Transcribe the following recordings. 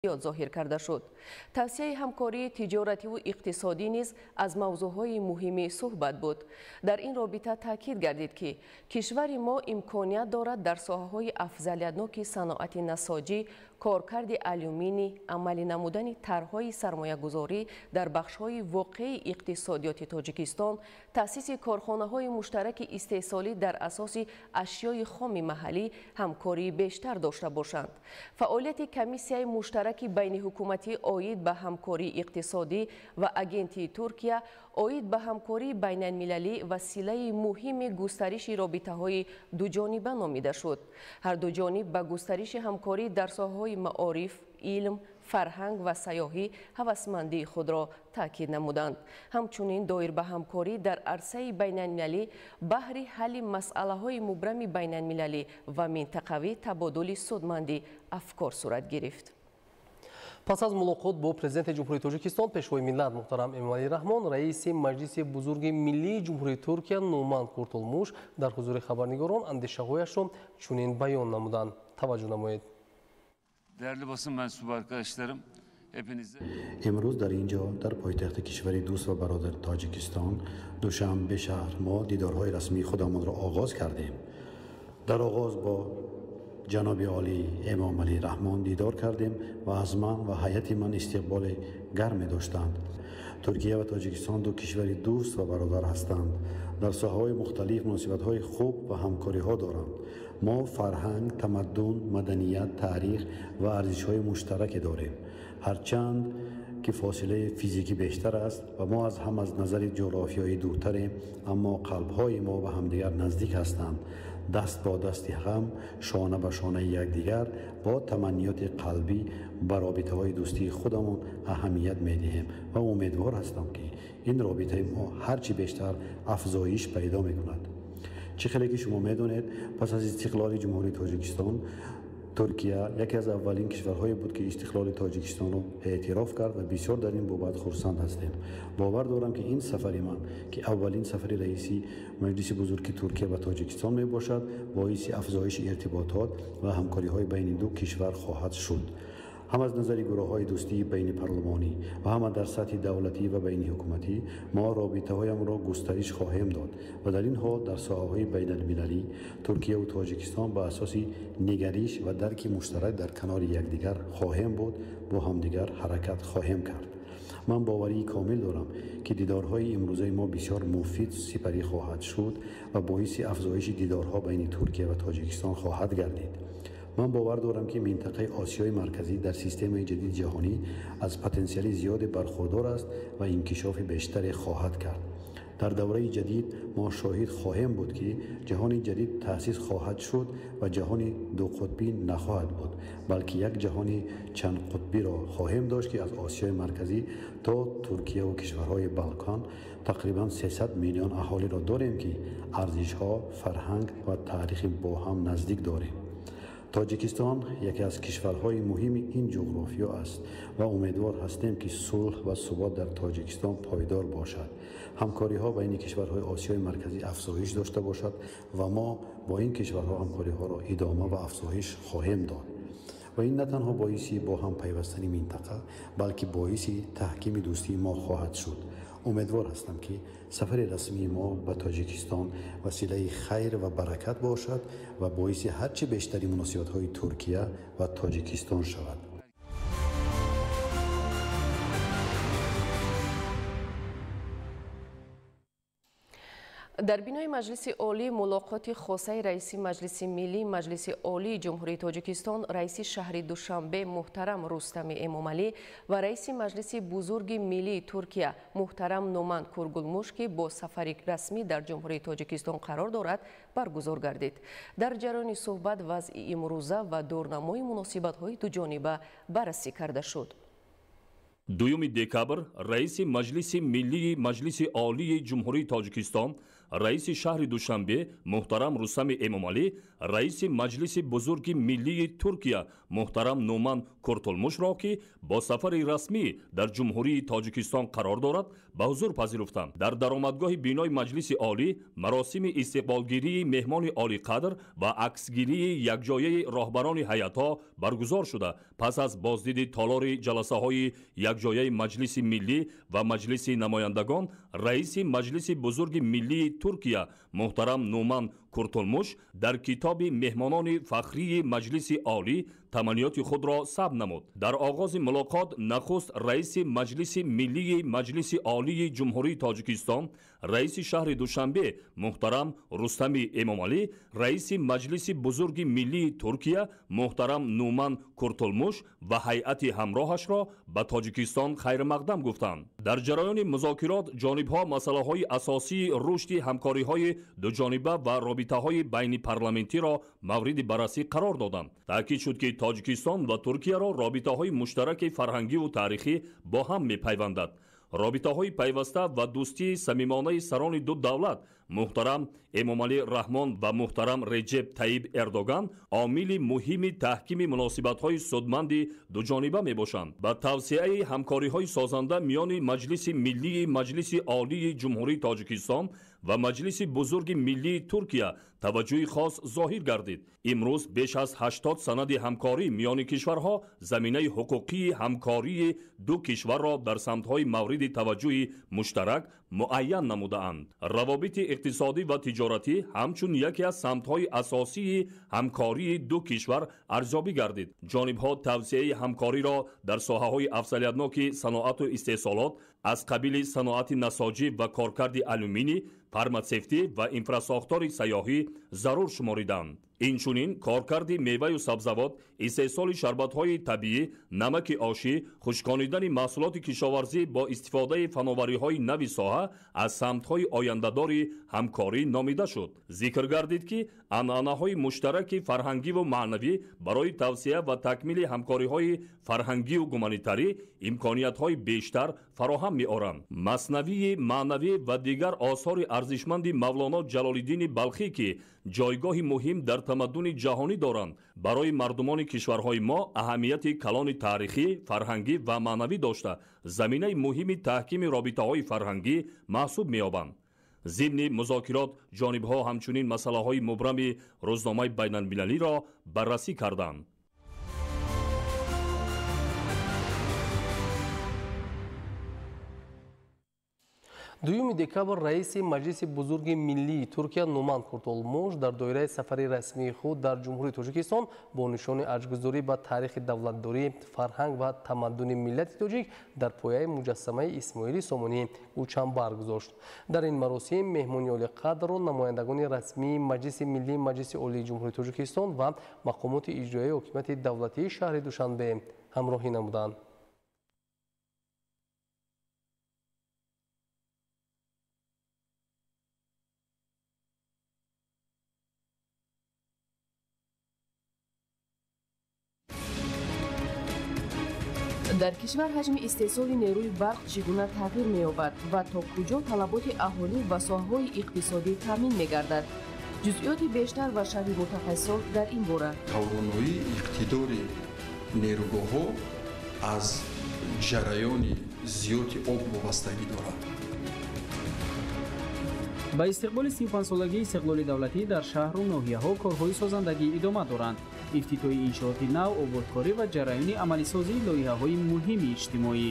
Зоҳир карда шуд. Тавсияи ҳамкории тиҷоративу иқтисодӣ низ аз мавзӯъҳои муҳими суҳбат буд. Дар ин робита таъкид гардид, ки кишвари мо имконият дорад дар соҳаҳои афзалиятноки саноати насоҷӣ, коркарди алюминӣ, амалӣ намудани тарҳҳои сармоягузорӣ дар бахшҳои воқеии иқтисодиёти Тоҷикистон, таъсиси корхонаҳои муштараки истеҳсолӣ дар асоси ашёи хоми маҳаллӣ ҳамкории бештар дошта бошанд. Фаъолияти комиссияи муштараки байниҳукуматӣ оид ба ҳамкории иқтисодӣ ва Агентии Туркия оид ба ҳамкории байналмилалӣ василаи муҳими густариши робитаҳои дуҷониба номида шуд. Ҳар ду ҷониб ба густариши ҳамкорӣ дар соҳаҳои маориф, илм, фарҳанг ва сайёҳӣ ҳавасмандии худро таъкид намуданд. Ҳамчунин доир ба ҳамкорӣ дар арсаи байналмилалӣ баҳри ҳалли масъалаҳои мубрами байналмилалӣ ва минтақавӣ табодули судманди афкор сурат гирифт. Пас аз мулоқот бо президенти Ҷумҳурии Тоҷикистон, Пешвои миллат муҳтарам Эмомалӣ Раҳмон, раиси Маҷлиси бузурги миллии Ҷумҳурии Туркия Нуман Куртулмуш дар ҳузури хабарнигорон андешаҳояшро чунин баён намуданд. Таваҷҷӯҳ намоед. Değerli basın mensubu arkadaşlarım, hepinize Имрӯз дар ин ҷо, дар пойтахти кишвари дӯст ва бародар Тоҷикистон, Душанбе шаҳр, мо дидорҳои расмии худамонро оғоз кардем. Дар оғоз бо ҷаноби олӣ Эмомалӣ Раҳмон дидор кардем ва аз ман ва ҳайати ман истиқболи гарме доштанд. Туркия ва Тоҷикистон ду кишвари дӯст ва бародар ҳастанд. Дар соҳаҳои мухталиф муносибатҳои хуб ва ҳамкориҳо доранд. Мо фарҳанг, тамаддун, маданият, таърих ва арзишҳои муштараке дорем. Ҳарчанд ки фосилаи физикӣ бештар аст ва мо аз ҳам аз назари ҷуғрофиёӣ дуртарем, аммо қалбҳои мо ба ҳамдигар наздик ҳастанд. Даст бо дасти ҳам, шона ба шонаи якдигар, бо таманниёти қалбӣ ба робитаҳои дӯстии худамон аҳамият медиҳем ва умедвор ҳастам, ки ин робитаи мо ҳарчи бештар афзоиш пайдо мекунад. Чӣ хеле ки шумо медонед, пас аз истиқлоли Ҷумҳурии Тоҷикистон, Туркия яке аз аввалин кишварҳое буд, ки истиқлоли Тоҷикистонро эътироф кард ва бисёр дар ин бобат хурсанд ҳастем. Бовар дорам, ки ин сафари ман, ки аввалин сафари раиси Маҷлиси бузурги Туркия ба Тоҷикистон мебошад, боиси афзоиши иртиботот ва ҳамкориҳои байни ду кишвар хоҳад шуд. Ҳам аз назари гурӯҳҳои дӯстии байнипарлумонӣ ва ҳама дар сатҳи давлатӣ ва байниҳукуматӣ мо робитаҳоямонро густариш хоҳем дод ва дар ин ҳол дар соҳаҳои байналмилалӣ Туркияву Тоҷикистон ба асоси нигариш ва дарки муштарак дар канори якдигар хоҳем буд, бо ҳамдигар ҳаракат хоҳем кард. Ман боварии комил дорам, ки дидорҳои имрӯзаи мо бисёр муфид сипарӣ хоҳад шуд ва боиси афзоиши дидорҳо байни Туркия ва Тоҷикистон хоҳад гардид. Ман бовар дорам, ки минтақаи Осиёи Марказӣ дар системаи ҷадиди ҷаҳонӣ аз потенсиали зиёде бархурдор аст ва инкишофи бештаре хоҳад кард. Дар давраи ҷадид мо шоҳид хоҳем буд, ки ҷаҳони ҷадид таъсис хоҳад шуд ва ҷаҳони дуқутбӣ нахоҳад буд, балки як ҷаҳони чандқутбиро хоҳем дошт, ки аз Осиёи Марказӣ то Туркияву кишварҳои Балкан тақрибан 300 миллион аҳолиро дорем, ки арзишҳо, фарҳанг ва таърихи бо ҳам наздик дорем. Тоҷикистон яке аз кишварҳои муҳими ин ҷуғрофиё аст ва умедвор ҳастем, ки сулҳ ва субот дар Тоҷикистон пойдор бошад, ҳамкориҳо байни кишварҳои Осиёи Марказӣ афзоиш дошта бошад ва мо бо ин кишварҳо ҳамкориҳоро идома ва афзоиш хоҳем дод. Ва ин на танҳо боиси бо ҳам пайвастани минтақа, балки боиси таҳкими дӯстии мо хоҳад шуд. Умедвор ҳастам, ки сафари расмии мо ба Тоҷикистон василаи хайр ва баракат бошад ва боиси ҳарчи бештари муносибатҳои Туркия ва Тоҷикистон шавад. Дар бинои Маҷлиси Олӣ мулоқоти хосаи раиси Маҷлиси Миллӣ Маҷлиси Олии Ҷумҳурии Тоҷикистон, раиси шаҳри Душанбе муҳтарам Рустами Эмомалӣ ва раиси Маҷлиси бузурги миллии Туркия муҳтарам Нуман Кургулмуш, ки бо сафари расмӣ дар Ҷумҳурии Тоҷикистон қарор дорад, баргузор гардид. Дар ҷараёни суҳбат вазъи имрӯза ва дурнамои муносибатҳои дуҷониба баррасӣ карда шуд. 2 декабр раиси Маҷлиси Миллии Маҷлиси Олии Ҷумҳурии Тоҷикистон, Раиси шаҳри Душанбе муҳтарам Рустами Эмомалӣ раиси Маҷлиси бузурги миллии Туркия муҳтарам Нуман Куртулмушро, ки бо сафари расмӣ дар Ҷумҳурии Тоҷикистон қарор дорад, ба ҳузур пазируфтанд. Дар даромадгоҳи бинои Маҷлиси Олӣ маросими истиқболгирии меҳмони олиқадр ва аксгирии якҷояи роҳбарони ҳайатҳо баргузор шуда, пас аз боздиди толори ҷаласаҳои якҷояи Маҷлиси Миллӣ ва Маҷлиси намояндагон раиси Маҷлиси бузурги миллии Туркия муҳтарам Нуман Куртулмуш дар китоби меҳмонони фахрии Маҷлиси Олӣ таманниёти худро сабт намуд. Дар оғози мулоқот нахуст раиси Маҷлиси Миллии Маҷлиси Олии Ҷумҳурии Тоҷикистон, раиси шаҳри Душанбе муҳтарам Рустами Эмомалӣ, раиси Маҷлиси бузурги миллии Туркия муҳтарам Нуман Куртулмуш ва ҳайати ҳамроҳашро ба Тоҷикистон хайрмақдам гуфтанд. Дар ҷараёни музокирот ҷонибҳо масъалаҳои асосии рушди ҳамкориҳои дуҷониба ва робитаҳои байнипарламентиро мавриди баррасӣ қарор доданд. Таъкид шуд, ки Тоҷикистон ва Туркияро робитаҳои муштараки фарҳангиву таърихӣ бо ҳам мепайвандад. Робитаҳои пайваста ва дӯстии самимонаи сарони ду давлат муҳтарам Эмомалӣ Раҳмон ва муҳтарам Реҷеб Таиб Эрдоган омили муҳими таҳкими муносибатҳои судманди дуҷониба мебошанд. Ба тавсеаи ҳамкориҳои созанда миёни Маҷлиси Миллии Маҷлиси Олии Ҷумҳурии Тоҷикистон ва Маҷлиси бузурги миллии Туркия таваҷҷӯҳи хос зоҳир гардид. Имрӯз беш аз 80 санади ҳамкорӣ миёни кишварҳо заминаи ҳуқуқии ҳамкории ду кишварро дар самтҳои мавриди таваҷҷӯҳи муштарак муайян намудаанд. Равобити иқтисодӣ ва тиҷоратӣ ҳамчун яке аз самтҳои асосии ҳамкории ду кишвар арзёбӣ гардид. Ҷонибҳо тавсеаи ҳамкориро дар соҳаҳои афзалиятноки саноату истеҳсолот аз қабили саноати насоҷӣ ва коркарди алюминӣ, фарматсевтӣ ва инфрасохтори сайёҳӣ зарур шумориданд. Инчунин коркарди меваю сабзавот, истеҳсоли шарбатҳои табиӣ, намаки ошӣ, хушконидани маҳсулоти кишоварзӣ бо истифодаи фановариҳои нави соҳа аз самтҳои ояндадори ҳамкорӣ номида шуд. Зикр гардид, ки анъанаҳои муштараки фарҳангиву маънавӣ барои тавсеа ва такмили ҳамкориҳои фарҳангиву гуманитарӣ имкониятҳои бештар фароҳам меоранд. Маснавии маънавӣ ва дигар осори арзишманди Мавлоно Ҷалолиддини Балхӣ, ки ҷойгоҳи муҳим дар тамаддуни ҷаҳонӣ доранд, барои мардумони кишварҳои мо аҳамияти калони таърихӣ, фарҳангӣ ва маънавӣ дошта, заминаи муҳими таҳкими робитаҳои фарҳангӣ маҳсуб меёбанд. Зимни музокирот ҷонибҳо ҳамчунин масъалаҳои мубрами рӯзномаи байналмилалиро баррасӣ карданд. Дуюми декабр раиси Маҷлиси бузурги миллии Туркия Нуман Куртулмуш дар доираи сафари расмии худ дар Ҷумҳурии Тоҷикистон бо нишони арҷгузорӣ ба таърихи давлатдорӣ, фарҳанг ва тамаддуни миллати тоҷик дар пояи муҷассамаи Исмоили Сомонӣ гулчанбар гузошт. Дар ин маросим меҳмони олиқадрро намояндагони расмии Маҷлиси Миллии Маҷлиси Олии Ҷумҳурии Тоҷикистон ва мақомоти иҷроияи ҳокимияти давлатии шаҳри Душанбе ҳамроҳӣ намуданд. Дар кишвар ҳаҷми истеҳсоли нерӯи барқ чӣ гуна тағйир меёбад ва то куҷо талаботи аҳолӣ ва соҳаҳои иқтисодӣ таъмин мегардад? Ҷузъиёти бештар ва шарҳи мутахассисон дар ин бора. Тавоноии иқтидори нерӯгоҳҳо аз ҷараёни зиёди об вобастагӣ дорад. Ба истиқболи 35-солагии истиқлоли давлатӣ дар шаҳру ноҳияҳо корҳои созандагӣ идома доранд. Ифтитоҳи иншооти нав, ободкорӣ ва ҷараёни амалисозии лоиҳаҳои муҳими иҷтимоӣ.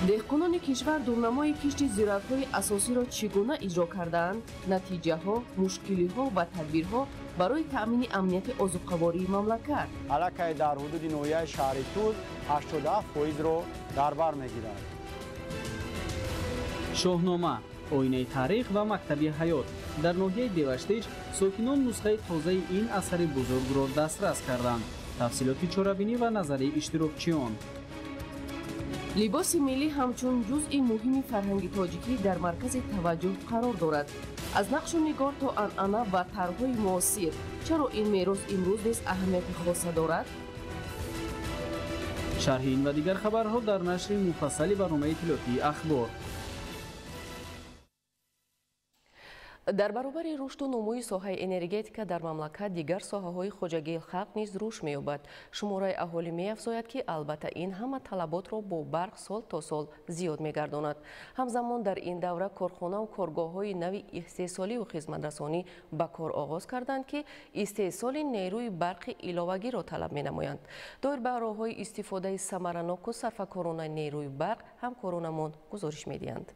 Деҳқонони кишвар дурнамои кишти зироатҳои асосиро чӣ гуна иҷро кардаанд? Натиҷаҳо, мушкилиҳо ва тадбирҳо барои таъмини амнияти озуқавории мамлакат. Аллакай дар ҳудуди ноҳияи шаҳри Тӯз 87%-ро дар бар мегирад. Шоҳнома, оинаи таърих ва мактаби ҳаёт. Дар ноҳияи Деваштич сокинон нусхаи тозаи ин асари бузургро дастрас карданд. Тафсилоти чорабинӣ ва назари иштирокчиён. Либоси миллӣ ҳамчун ҷузъи муҳими фарҳанги тоҷикӣ дар маркази таваҷҷӯҳ қарор дорад. Аз нақшу нигор то анъана ва тарҳҳои муосир, чаро ин мерос имрӯз низ аҳамияти хоса дорад? Шарҳи ин ва дигар хабарҳо дар нашри муфассали барномаи иттилоотии Ахбор. Дар баробари рушду нумӯи соҳаи энергетика дар мамлакат дигар соҳаҳои хоҷагии халқ низ рушд меёбад. Шумораи аҳолӣ меафзояд, ки албатта ин ҳама талаботро бо барқ сол то сол зиёд мегардонад. Ҳамзамон дар ин давра корхонаву коргоҳҳои нави истеҳсоливу хизматрасонӣ ба кор оғоз карданд, ки истеҳсоли нерӯи барқи иловагиро талаб менамоянд. Доир ба роҳҳои истифодаи самараноку сарфакоронаи нерӯи барқ ҳамкоронамон гузориш медиҳанд.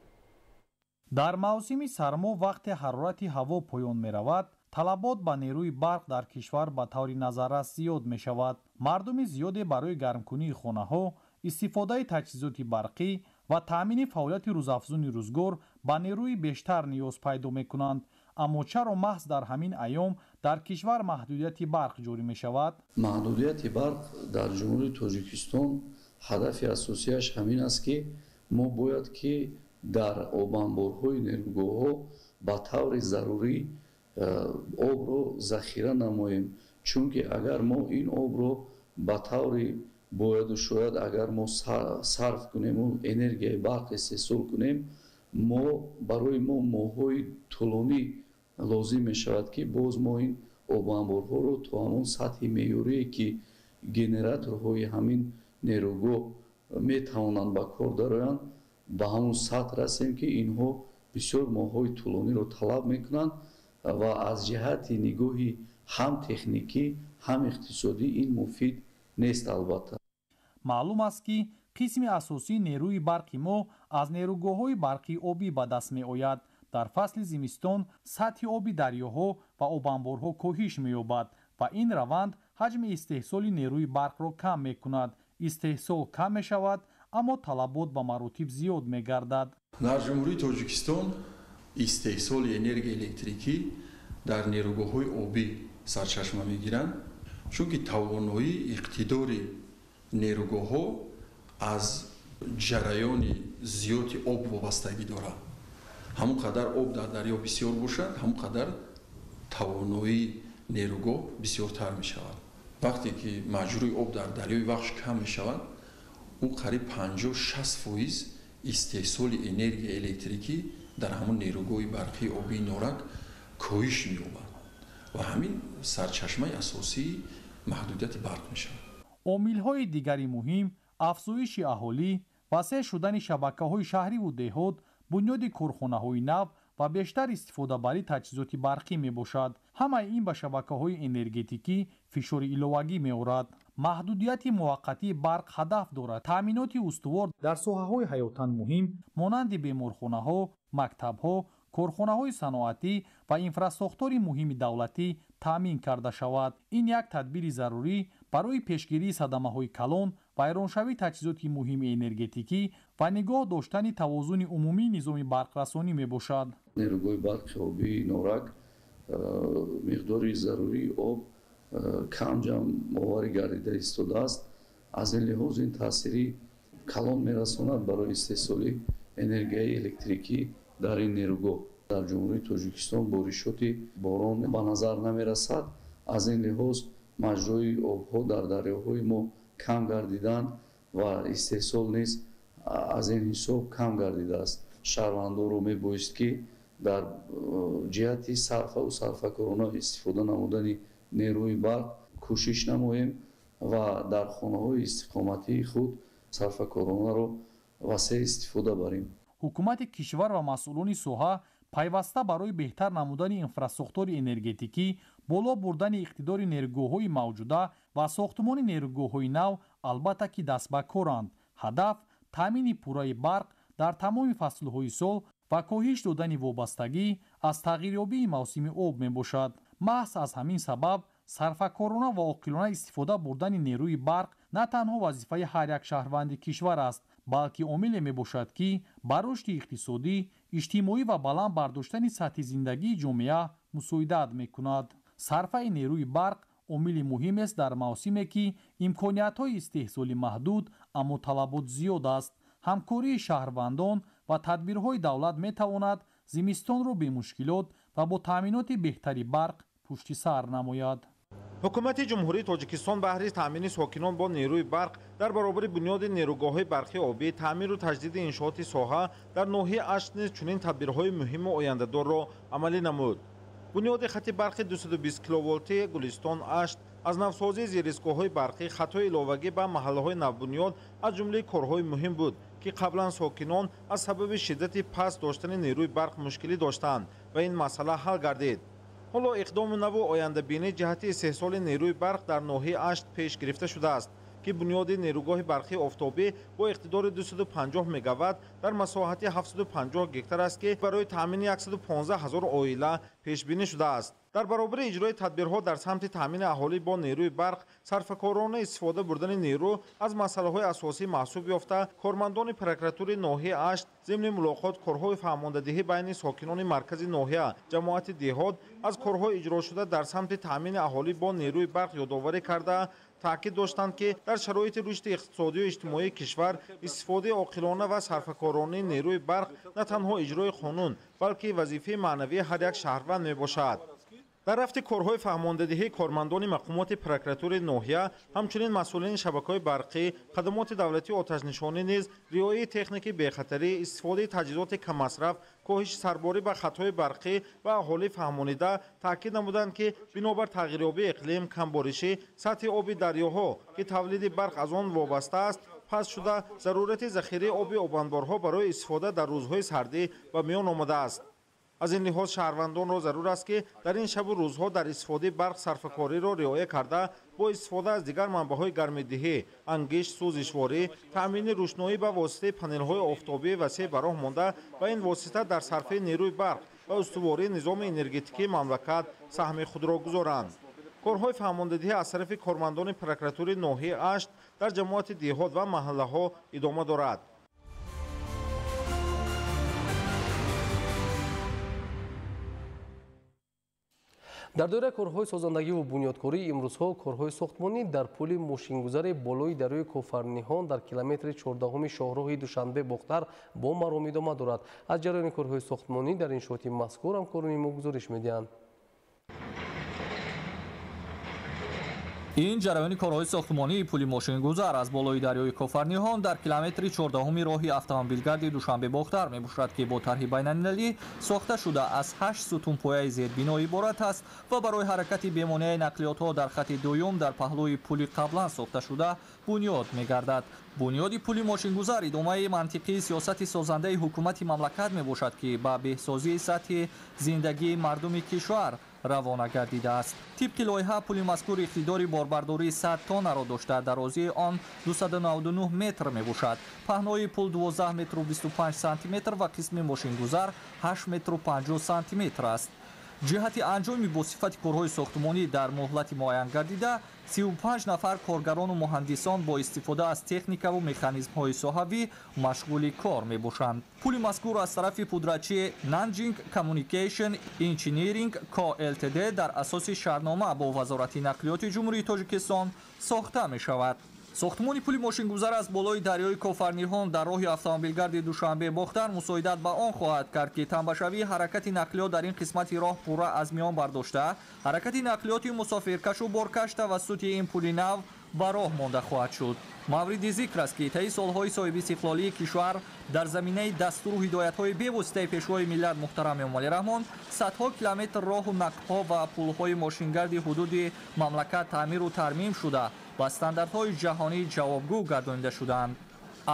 Дар мавсими сармо вақте ҳарорати ҳаво поён меравад, талабот ба нерӯи барқ дар кишвар ба таври назаррас зиёд мешавад. Мардуми зиёде барои гармкунии хонаҳо, истифодаи таҷҳизоти барқӣ ва таъмини фаъолияти рӯзафзуни рӯзгор ба нерӯи бештар ниёз пайдо мекунанд. Аммо чаро маҳз дар ҳамин айём дар кишвар маҳдудияти барқ ҷорӣ мешавад? Маҳдудияти барқ дар Ҷумҳурии Тоҷикистон ҳадафи асосияш ҳамин аст, ки мо бояд ки дар обанборҳои нерӯгоҳҳо ба таври зарурӣ обро захира намоем, чунки агар мо ин обро ба таври бояду шояд агар мо сарф кунему энергияи барқ истеҳсол кунем, мо барои мо моҳҳои тӯлонӣ лозим мешавад, ки боз мо ин обанборҳоро то ҳамон сатҳи меъёрие, ки генераторҳои ҳамин нерӯгоҳ метавонанд ба кор дароянд, ба ҳамон сатҳ расем, ки инҳо бисёр моҳҳои тӯлониро талаб мекунанд ва аз ҷиҳати нигоҳи ҳам техникӣ, ҳам иқтисодӣ ин муфид нест албатта. Маълум аст, ки қисми асосии нерӯи барқи мо аз нерӯгоҳҳои барқии обӣ ба даст меояд. Дар фасли зимистон сатҳи оби дарёҳо ва обанборҳо коҳиш меёбад ва ин раванд ҳаҷми истеҳсоли нерӯи барқро кам мекунад. Истеҳсол кам мешавад, аммо талабот ба маротиб зиёд мегардад. Дар Ҷумҳурии Тоҷикистон истеҳсоли энергияи электрикӣ дар нерӯгоҳҳои обӣ сарчашма мегиранд, чунки тавоноии иқтидори нерӯгоҳҳо аз ҷараёни зиёди об вобастагӣ дорад. Ҳамон қадар об дар дарё бисёр бошад, ҳамон қадар тавоноии нерӯгоҳ бисёртар мешавад. Вақте ки маҷрӯи об дар дарёи Вахш кам мешавад, ӯ қариб 50-60% истеҳсоли энергияи электрикӣ дар ҳамон нерӯгоҳи барқии обии Норак коҳиш меёбад ва ҳамин сарчашмаи асосии маҳдудияти барқ мешавад. Омилҳои дигари муҳим афзоиши аҳолӣ, васеъ шудани шабакаҳои шаҳриву деҳот, бунёди корхонаҳои нав ва бештар истифодабарии таҷҳизоти барқӣ мебошад. Ҳамаи ин ба шабакаҳои энергетикӣ фишори иловагӣ меорад. Маҳдудияти муваққатии барқ ҳадаф дорад таъминоти устувор дар соҳаҳои ҳаётан муҳим монанди беморхонаҳо, мактабҳо, корхонаҳои саноатӣ ва инфрасохтори муҳими давлатӣ таъмин карда шавад. Ин як тадбири зарурӣ барои пешгирии садамаҳои калон, вайроншавии таҷҳизоти муҳими энергетикӣ ва нигоҳ доштани тавозуни умумии низоми барқрасонӣ мебошад. Нерӯгоҳи барқи обии Норак миқдори зарурии об кам ҷамъоварӣ гардида истодааст. Аз ин лиҳоз ин таъсири калон мерасонад барои истеҳсоли энергияи электрикӣ дар ин нерӯгоҳ. Дар Ҷумҳурии Тоҷикистон боришоти борон ба назар намерасад. Аз ин лиҳоз маҷрои обҳо дар дарёҳои мо кам гардиданд ва истеҳсол низ аз ин ҳисоб кам гардидааст. Шаҳрвандонро мебоист, ки дар ҷиҳати сарфаву сарфакорона истифода намудани нерӯи барқ кӯшиш намоем ва дар хонаҳои истиқоматии худ сарфакоронаро васеъ истифода барем. Ҳукумати кишвар ва масъулони соҳа пайваста барои беҳтар намудани инфрасохтори энергетикӣ, боло бурдани иқтидори нерӯгоҳҳои мавҷуда ва сохтмони нерӯгоҳҳои нав албатта ки даст ба коранд. Ҳадаф таъмини пурраи барқ дар тамоми фаслҳои сол ва коҳиш додани вобастагӣ аз тағйирёбии мавсими об мебошад. Маҳз аз ҳамин сабаб сарфакорона ва оқилона истифода бурдани нерӯи барқ на танҳо вазифаи ҳар як шаҳрванди кишвар аст, балки омиле мебошад, ки ба рушди иқтисодӣ, иҷтимоӣ ва баланд бардоштани сатҳи зиндагии ҷомеа мусоидат мекунад. Сарфаи нерӯи барқ омили муҳимест дар мавсиме, ки имкониятҳои истеҳсолӣ маҳдуд, аммо талабот зиёд аст. Ҳамкории шаҳрвандон ва тадбирҳои давлат метавонад зимистонро бемушкилот ва бо таъминоти беҳтари барқ пушти сар намояд. Ҳукумати Ҷумҳурии Тоҷикистон баҳри таъмини сокинон бо нерӯи барқ дар баробари бунёди нерӯгоҳҳои барқи обӣ, таъмиру таҷдиди иншооти соҳа дар ноҳияи Ашт низ чунин тадбирҳои муҳиму ояндадорро амалӣ намуд. Бунёди хати барқи 220 киловолтии Гулистон Ашт аз навсозии зеристгоҳҳои барқӣ, хатҳои иловагӣ ба маҳаллаҳои навбунёд аз ҷумлаи корҳои муҳим буд, ки қаблан сокинон аз сабаби шиддати паст доштани нерӯи барқ мушкилӣ доштанд ва ин масъала ҳал гардид. Ҳоло иқдоми наву ояндабинӣ ҷиҳати истеҳсоли нерӯи барқ дар ноҳияи Ашт пеш гирифта шудааст, ки бунёди нерӯгоҳи барқи офтобӣ бо иқтидори 250 мегаватт дар масоҳати 750 гектар аст, ки барои таъмини 115 ҳазор оила пешбинӣ шудааст. Дар баробари иҷрои тадбирҳо дар самти таъмини аҳолӣ бо нерӯи барқ, сарфакорона истифода бурдани нерӯ аз масъалаҳои асосӣ маҳсуб ёфта, кормандони прокуратураи ноҳияи Ашт зимни мулоқот корҳои фаҳмондадиҳӣ байни сокинони маркази ноҳия, ҷамоати деҳот аз корҳои иҷрошуда дар самти таъмини аҳолӣ бо нерӯи барқ ёдоварӣ карда, таъкид доштанд, ки дар шароити рушди иқтисодию иҷтимоии кишвар истифодаи оқилона ва сарфакоронаи нерӯи барқ на танҳо иҷрои қонун, балки вазифаи маънавии ҳар як шаҳрванд мебошад. Дар рафти корҳои фаҳмондадиҳии кормандони мақомоти прокуратураи ноҳия, ҳамчунин масъулини шабакаҳои барқӣ, хадамоти давлатии оташнишонӣ низ риояи техники бехатарӣ, истифодаи таҷҳизоти каммасраф, коҳиши сарборӣ ба хатҳои барқӣ ва аҳолӣ фаҳмонида, таъкид намуданд, ки бинобар тағйирёбии иқлим, камборишӣ, сатҳи оби дарёҳо, ки тавлиди барқ аз он вобаста аст, паст шуда, зарурати захираи оби обанборҳо барои истифода дар рӯзҳои сардӣ ба миён омадааст. Аз ин лиҳоз шаҳрвандонро зарур аст, ки дар ин шабу рӯзҳо дар истифодаи барқ сарфакориро риоя карда, бо истифода аз дигар манбаъҳои гармидиҳӣ, ангишт, сӯзишворӣ, таъмини рӯшноӣ ба воситаи панелҳои офтобӣ васеъ ба роҳ монда ва ин восита дар сарфаи нерӯи барқ ва устувории низоми энергетикии мамлакат саҳми худро гузоранд. Корҳои фаҳмондадиҳӣ аз тарафи кормандони прокуратураи ноҳияи Ашт дар ҷамоати деҳот ва маҳаллаҳо идома дорад. Дар доираи корҳои созандагиву бунёдкорӣ имрӯзҳо корҳои сохтмонӣ дар пули мошингузари болои дарёи Кофарниҳон дар километри 14 шоҳроҳи Душанбе-Бохтар бо маром идома дорад. Аз ҷараёни корҳои сохтмонӣ дар иншооти мазкур ҳамкорони мо гузориш медиҳанд. Ин ҷараёни корҳои сохтмонии пули мошингузар аз болои дарёи Кофарниҳон дар километри 14 роҳи автомобилгарди Душанбе-Бохтар мебошад, ки бо тарҳи байналмилалӣ сохта шуда аз 8 сутунпояи зербино иборат аст ва барои ҳаракати бемонеаи нақлиётҳо дар хати дуюм дар паҳлӯи пули қаблан сохташуда бунёд мегардад. Бунёди пули мошингузар идомаи мантиқии сиёсати созандаи ҳукумати мамлакат мебошад, ки ба беҳсозии сатҳи зиндагии мардуми кишвар равона гардидааст. Тибқи лоиҳа пули мазкур иқтидори борбардории 100 тоннаро дошта, дарозии он 299 метр мебошад. Паҳнои пул 12 метру 25 сантиметр ва қисми мошингузар 8 метру 50 сантиметр аст. Ҷиҳати анҷоми бо сифати корҳои сохтмонӣ дар муҳлати муайян гардида, 35 нафар коргарону муҳандисон бо истифода аз техникаву механизмҳои соҳавӣ машғули кор мебошанд. Пули мазкур аз тарафи пудрачи Nanjing Communication Engineering Co Ltd дар асоси шартнома бо Вазорати нақлиёти Ҷумҳурии Тоҷикистон сохта мешавад. Сохтмони пули мошингузар аз болои дарёи Кофарниҳон дар роҳи автомобилгарди Душанбе-Бохтар мусоидат ба он хоҳад кард, ки тамбашавии ҳаракати нақлиёт дар ин қисмати роҳ пурра аз миён бардошта, ҳаракати нақлиёти мусофиркашу боркаш тавассути ин пули нав ба роҳ монда хоҳад шуд. Мавриди зикр аст, ки таи солҳои соҳибистиқлолии кишвар дар заминаи дастуру ҳидоятҳои бевоситаи Пешвои миллат муҳтарам Эмомалӣ Раҳмон садҳо километр роҳу нақбҳо ва пулҳои мошингарди ҳудуди мамлакат таъмиру тармим шуда, ба стандартҳои ҷаҳонӣ ҷавобгӯ гардонида шуданд.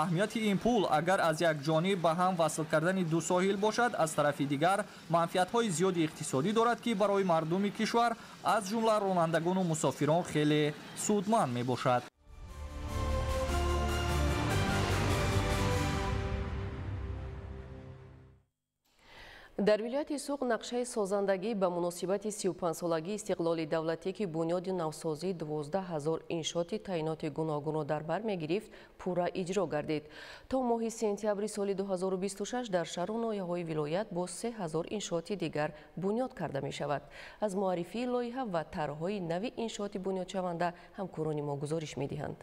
Аҳамияти ин пул агар аз як ҷониб ба ҳам васл кардани ду соҳил бошад, аз тарафи дигар манфиатҳои зиёди иқтисодӣ дорад, ки барои мардуми кишвар аз ҷумла ронандагону мусофирон хеле судманд мебошад. Дар вилояти Суғд нақшаи созандагӣ ба муносибати 35-солагии истиқлоли давлатӣ, ки бунёди навсозии 12 ҳазор иншооти таъиноти гуногунро дар бар мегирифт, пурра иҷро гардид. То моҳи сентябри соли 2026 дар шаҳру ноҳияҳои вилоят бо 3 ҳазор иншооти дигар бунёд карда мешавад. Аз муаррифии лоиҳа ва тарҳҳои нави иншооти бунёдшаванда ҳамкорони мо гузориш медиҳанд.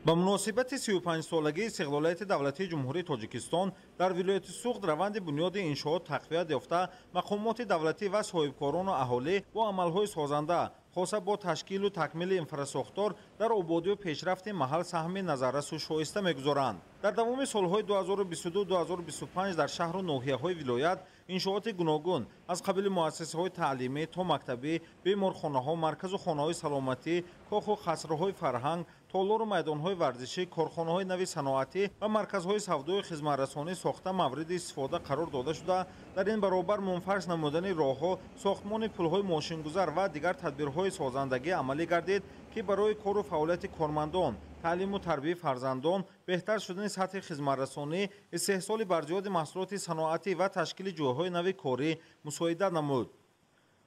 Ба муносибати 35-солагии истиқлолияти давлатии Ҷумҳурии Тоҷикистон дар вилояти Суғд раванди бунёди иншоот тақвият ёфта, мақомоти давлатӣ ва соҳибкорону аҳолӣ бо амалҳои созанда, хоса бо ташкилу такмили инфрасохтор дар ободию пешрафти маҳал саҳми назаррасу шоиста мегузоранд. Дар давоми солҳои 2022-2025 дар шаҳру ноҳияҳои вилоят иншооти гуногун аз қабили муассисаҳои таълимӣ то мактабӣ, беморхонаҳо, марказу хонаҳои саломатӣ, коху қасрҳои фарҳанг, толору майдонҳои варзишӣ, корхонаҳои нави саноатӣ ва марказҳои савдою хизматрасонӣ сохта мавриди истифода қарор дода шуда, дар ин баробар мунфарш намудани роҳҳо, сохтмони пулҳои мошингузар ва дигар тадбирҳои созандагӣ амалӣ гардид, ки барои кору фаъолияти кормандон, таълиму тарбияи фарзандон, беҳтар шудани сатҳи хизматрасонӣ, истеҳсоли барзиёди маҳсулоти саноатӣ ва ташкили ҷойҳои нави корӣ мусоидат намуд.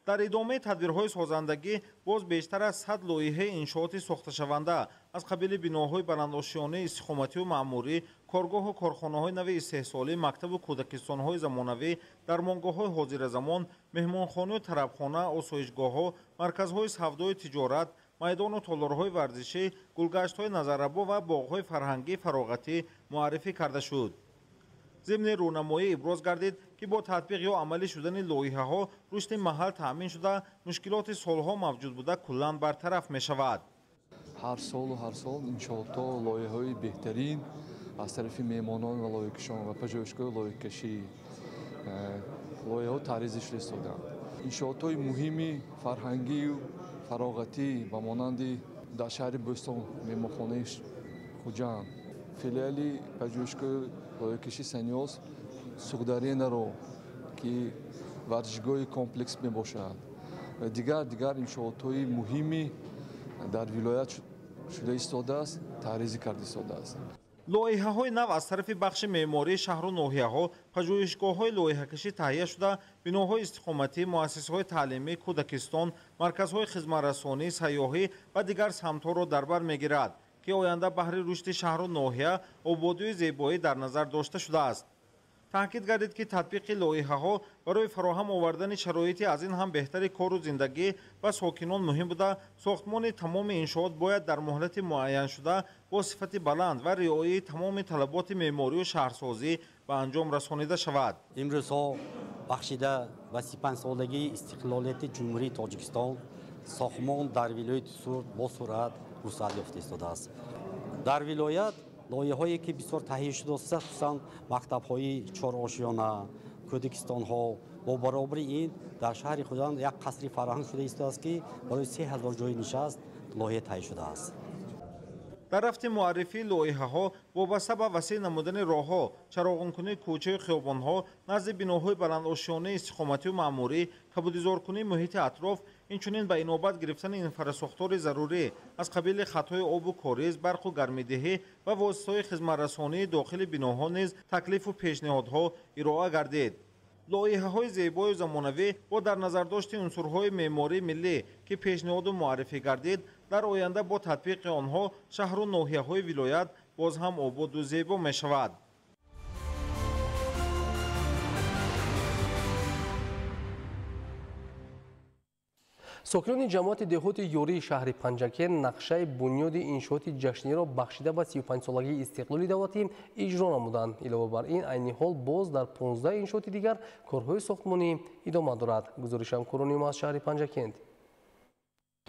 Дар идомаи тадбирҳои созандагӣ боз бештар аз 100 лоиҳаи иншооти сохташаванда аз қабили биноҳои баландошёнаи истиқоматию маъмурӣ, коргоҳу корхонаҳои нави истеҳсолӣ, мактабу кӯдакистонҳои замонавӣ, дармонгоҳҳои ҳозиразамон, меҳмонхонаю тарабхона, осоишгоҳҳо, марказҳои савдою тиҷорат, майдону толорҳои варзишӣ, гулгаштҳои назаррабо ва боғҳои фарҳангии фароғатӣ муаррифӣ карда шуд. Зимни рӯнамоӣ иброз гардид, ки бо татбиқ ё амалӣ шудани лоиҳаҳо рушди маҳал таъмин шуда, мушкилоти солҳо мавҷуд буда куллан бартараф мешавад. Ҳар солу ҳар сол иншоотҳо, лоиҳаҳои беҳтарин аз тарафи меҳмонон ва лоиҳакашон ва пажӯҳишгоҳи лоиҳакашӣ лоиҳаҳо таъризӣ шуда истодаанд. Иншоотҳои муҳими фарҳангию фароғатӣ ба монанди дар шаҳри Бӯстон меҳмонхонаи Хуҷанд, филиали пажӯҳишгоҳи лоиҳакашӣ Санёс Суғдаренаро, ки варзишгоҳи комплекс мебошад, ва дигар иншоотҳои муҳими дар вилоят шуда истодааст, таъризӣ карда истодааст. Лоиҳаҳои нав аз тарафи бахши меъмории шаҳру ноҳияҳо, пажӯҳишгоҳҳои лоиҳакашӣ таҳия шуда, биноҳои истиқоматӣ, муассисаҳои таълимӣ, кӯдакистон, марказҳои хизматрасонӣ, сайёҳӣ ва дигар самтҳоро дар бар мегирад, ки оянда баҳри рушди шаҳру ноҳия, ободию зебоӣ дар назар дошта шудааст. Таъкид гардид, ки татбиқи лоиҳаҳо барои фароҳам овардани шароити аз ин ҳам беҳтари кору зиндагӣ ба сокинон муҳим буда, сохтмони тамоми иншоот бояд дар муҳлати муайяншуда бо сифати баланд ва риояи тамоми талаботи меъморию шаҳрсозӣ ба анҷом расонида шавад. Имрӯзҳо бахшида ба 35-солагии истиқлолияти Ҷумҳурии Тоҷикистон сохтмон дар вилояти Суғд бо суръат вусъат ёфта истодааст. Дар вилоят лоиҳаҳое ки бисёр таҳия шудааст, хусусан мактабҳои чорошёна, кӯдакистонҳо, бо баробари ин дар шаҳри Хуҷанд як қасри фарҳанг шуда истодааст, ки барои 3000 ҷойи нишаст лоиҳа таҳия шудааст. Дар рафти муаррифии лоиҳаҳо вобаста ба васеъ намудани роҳҳо, чароғонкунии кӯчаю хиёбонҳо, назди биноҳои баландошёнаи истиқоматию маъмурӣ, кабудизоркунии муҳити атроф, инчунин ба инобат гирифтани инфрасохтори зарурӣ аз қабили хатҳои обу кориз, барқу гармидиҳӣ ва воситаҳои хизматрасонии дохили биноҳо низ таклифу пешниҳодҳо ироа гардид. Лоиҳаҳои зебою замонавӣ бо дар назардошти унсурҳои меъмории миллӣ, ки пешниҳоду муаррифӣ гардид, дар оянда бо татбиқи онҳо шаҳру ноҳияҳои вилоят боз ҳам ободу зебо мешавад. Сокинони ҷамоати деҳоти Ёрии шаҳри Панҷакент нақшаи бунёди иншооти ҷашниро бахшида ба 35-солагии истиқлоли давлатӣ иҷро намуданд. Илова бар ин, айни ҳол боз дар 15 иншооти дигар корҳои сохтмонӣ идома дорад. Гузориши ҳамкорони мо аз шаҳри Панҷакент.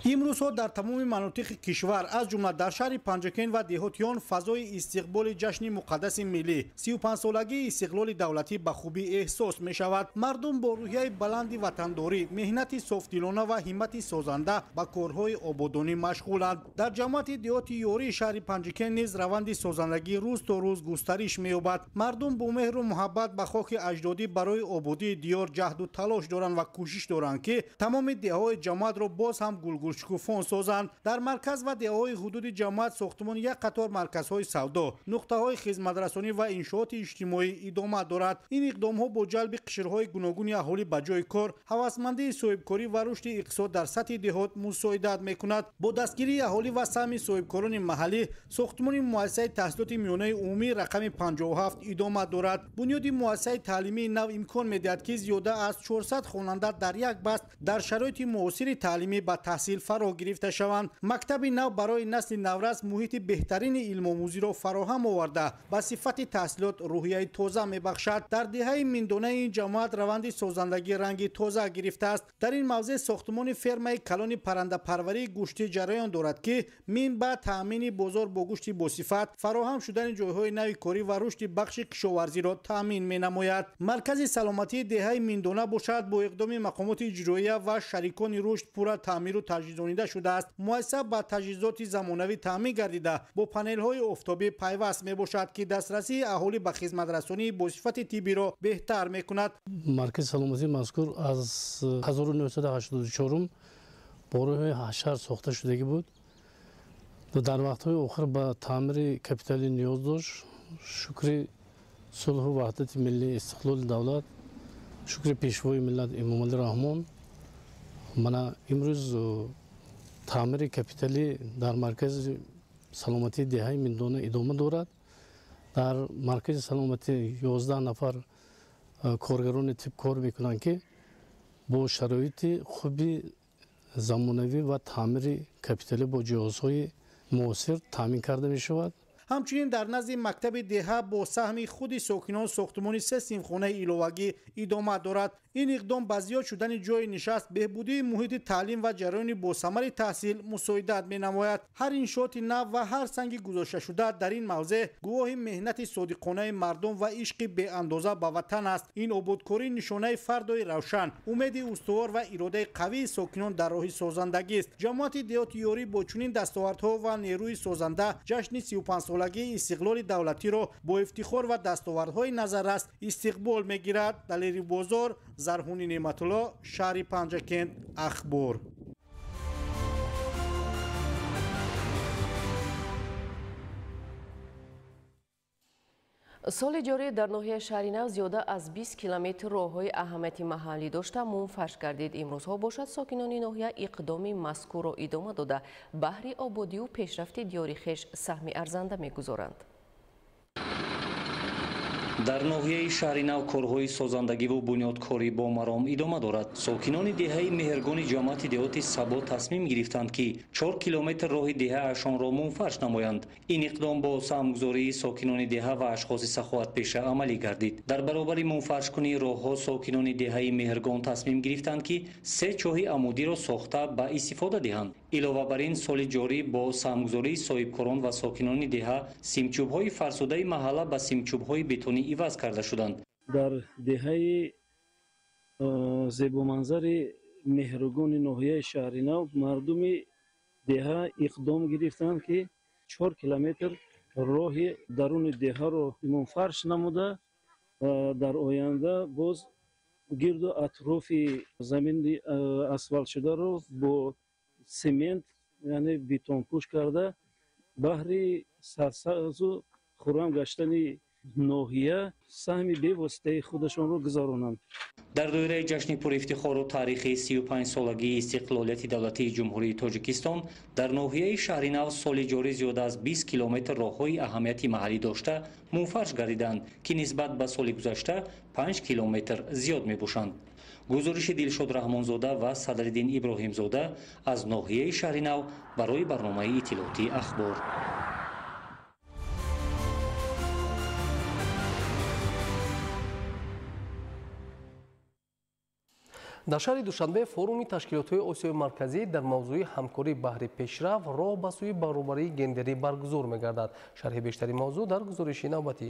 Имрӯзҳо дар тамоми манотиқи кишвар, аз ҷумла дар шаҳри Панҷакент ва деҳотиён, фазои истиқболи ҷашни муқаддаси миллӣ 35-солагии истиқлоли давлатӣ ба хубӣ эҳсос мешавад. Мардум бо рӯҳияи баланди ватандорӣ, меҳнати софдилона ва ҳиммати созанда ба корҳои ободонӣ машғуланд. Дар ҷамоати деҳоти Ёрии шаҳри Панҷакент низ раванди созандагӣ рӯз то рӯз густариш меёбад. Мардум бо меҳру муҳаббат ба хоки аҷдодӣ барои ободии диёр ҷаҳду талош доранд ва кӯшиш доранд, ки тамоми деҳаҳои ҷамоатро боз ҳам гулгул шукуфон созанд. Дар марказ ва деҳаҳои ҳудуди ҷамоат сохтмони як қатор марказҳои савдо, нуқтаҳои хизматрасонӣ ва иншооти иҷтимоӣ идома дорад. Ин иқдомҳо бо ҷалби қишрҳои гуногуни аҳолӣ ба ҷои кор, ҳавасмандии соҳибкорӣ ва рушди иқтисод дар сатҳи деҳот мусоидат мекунад. Бо дастгирии аҳолӣ ва саҳми соҳибкорони маҳаллӣ сохтмони муассисаи таҳсилоти миёнаи умумӣ рақами 57 идома дорад. Бунёди муассисаи таълимии нав имкон медиҳад, ки зиёда аз 400 хонанда дар як баст дар шароити муосири таълимӣ ба таҳсил таҳсил фаро гирифта шаванд. Мактаби нав барои насли наврас муҳити беҳтарини илмомӯзиро фароҳам оварда, ба сифати таҳсилот рӯҳияи тоза мебахшад. Дар деҳаи Миндонаи ин ҷамоат раванди созандагӣ ранги тоза гирифтааст. Дар ин мавзеъ сохтмони фермаи калони паррандапарварии гӯштӣ ҷараён дорад, ки минбаъд таъмини бозор бо гӯшти босифат, фароҳам шудани ҷойҳои нави корӣ ва рушди бахши кишоварзиро таъмин менамояд. Маркази саломатии деҳаи Миндона бошад, бо иқдоми мақомоти иҷроия ва шарикони рушд пурра таъмиру таҷҳизонида шудааст. Муассиса ба таҷҳизоти замонавӣ таъмин гардида, бо панелҳои офтобӣ пайваст мебошад, ки дастрасии аҳолӣ ба хизматрасонии босифати тиббиро беҳтар мекунад. Маркази саломатии мазкур аз 1984 бо роҳи ҳашар сохта шудагӣ буд. Дар вақтҳои охир ба таъмири капиталӣ ниёз дошт. Шукри сулҳу ваҳдати миллӣ, истиқлоли давлат, шукри пешвои миллат Эмомалӣ Раҳмон, мана имрӯз таъмири капиталӣ дар маркази саломатии деҳаи Миндона идома дорад. Дар маркази саломатӣ 11 нафар коргарони тиб кор мекунанд, ки бо шароити хуби замонавӣ ва таъмири капиталӣ бо ҷиҳозҳои муосир таъмин карда мешавад. Ҳамчунин дар назди мактаби деҳа бо саҳми худи сокинон сохтмони 3 синфхонаи иловагӣ идома дорад. Ин иқдом ба зиёд шудани ҷойи нишаст, беҳбудии муҳити таълим ва ҷараёни босамари таҳсил мусоидат менамояд. Ҳар иншооти нав ва ҳар санги гузошташуда дар ин мавзеъ гувоҳи меҳнати содиқонаи мардум ва ишқи беандоза ба ватан аст. Ин ободкорӣ нишонаи фардои равшан, умеди устувор ва иродаи қавии сокинон дар роҳи созандагист. Ҷамоати деҳоти Ёрӣ бо чунин дастовардҳо ва нерӯи созанда ҷашни 35-солагии истиқлоли давлатиро бо ифтихор ва дастовардҳои назаррас истиқбол мегирад. Далери Бозор, Зарҳуни Неъматулло, шаҳри Панҷакент, Ахбор. Соли ҷорӣ дар ноҳияи Шаҳринав зиёда аз 20 километр роҳҳои аҳамияти маҳаллӣ дошта мунфарш гардид. Имрӯзҳо бошад, сокинони ноҳия иқдоми мазкурро идома дода, баҳри ободию пешрафти диёри хеш саҳми арзанда мегузоранд. Дар ноҳияи Шаҳринав корҳои созандагиву бунёдкорӣ бо маром идома дорад. Сокинони деҳаи Меҳргони ҷамоати деҳоти Сабо тасмим гирифтанд, ки 4 километр роҳи деҳаашонро мунфарш намоянд. Ин иқдом бо саҳмгузории сокинони деҳа ва ашхоси саховатпеша амалӣ гардид. Дар баробари мунфаршкунии роҳҳо сокинони деҳаи Меҳргон тасмим гирифтанд, ки 3 чоҳи амудиро сохта ба истифода диҳанд. Илова бар ин, соли ҷорӣ бо саҳмгузории соҳибкорон ва сокинони деҳа симчӯбҳои фарсудаи маҳалла ба симчӯбҳои бетонӣ иваз карда шуданд. Дар деҳаи зебоманзари Меҳргони ноҳияи Шаҳринав мардуми деҳа иқдом гирифтанд, ки 4 километр роҳи даруни деҳаро мунфарш намуда, дар оянда боз гирду атрофи замини асфалтшударо бо семент, яъне бетонпӯш карда, баҳри сарсабзу хуррам гаштани ноҳия саҳми бевоситаи худашонро гузаронанд. Дар доираи ҷашни пурифтихору таърихии 35-солагии истиқлолияти давлатии Ҷумҳурии Тоҷикистон дар ноҳияи Шаҳринав соли ҷорӣ зиёда аз 20 километр роҳҳои аҳамияти маҳаллӣ дошта мунфарш гардиданд, ки нисбат ба соли гузашта 5 километр зиёд мебошанд. Гузориши Дилшод Раҳмонзода ва Садриддин Иброҳимзода аз ноҳияи Шаҳринав барои барномаи иттилоотии Ахбор. Дар шаҳри Душанбе форуми ташкилотҳои Осиёи Марказӣ дар мавзӯи ҳамкорӣ баҳри пешрафт роҳ ба сӯи баробарии гендерӣ баргузор мегардад. Шарҳи бештари мавзӯъ дар гузориши навбатӣ.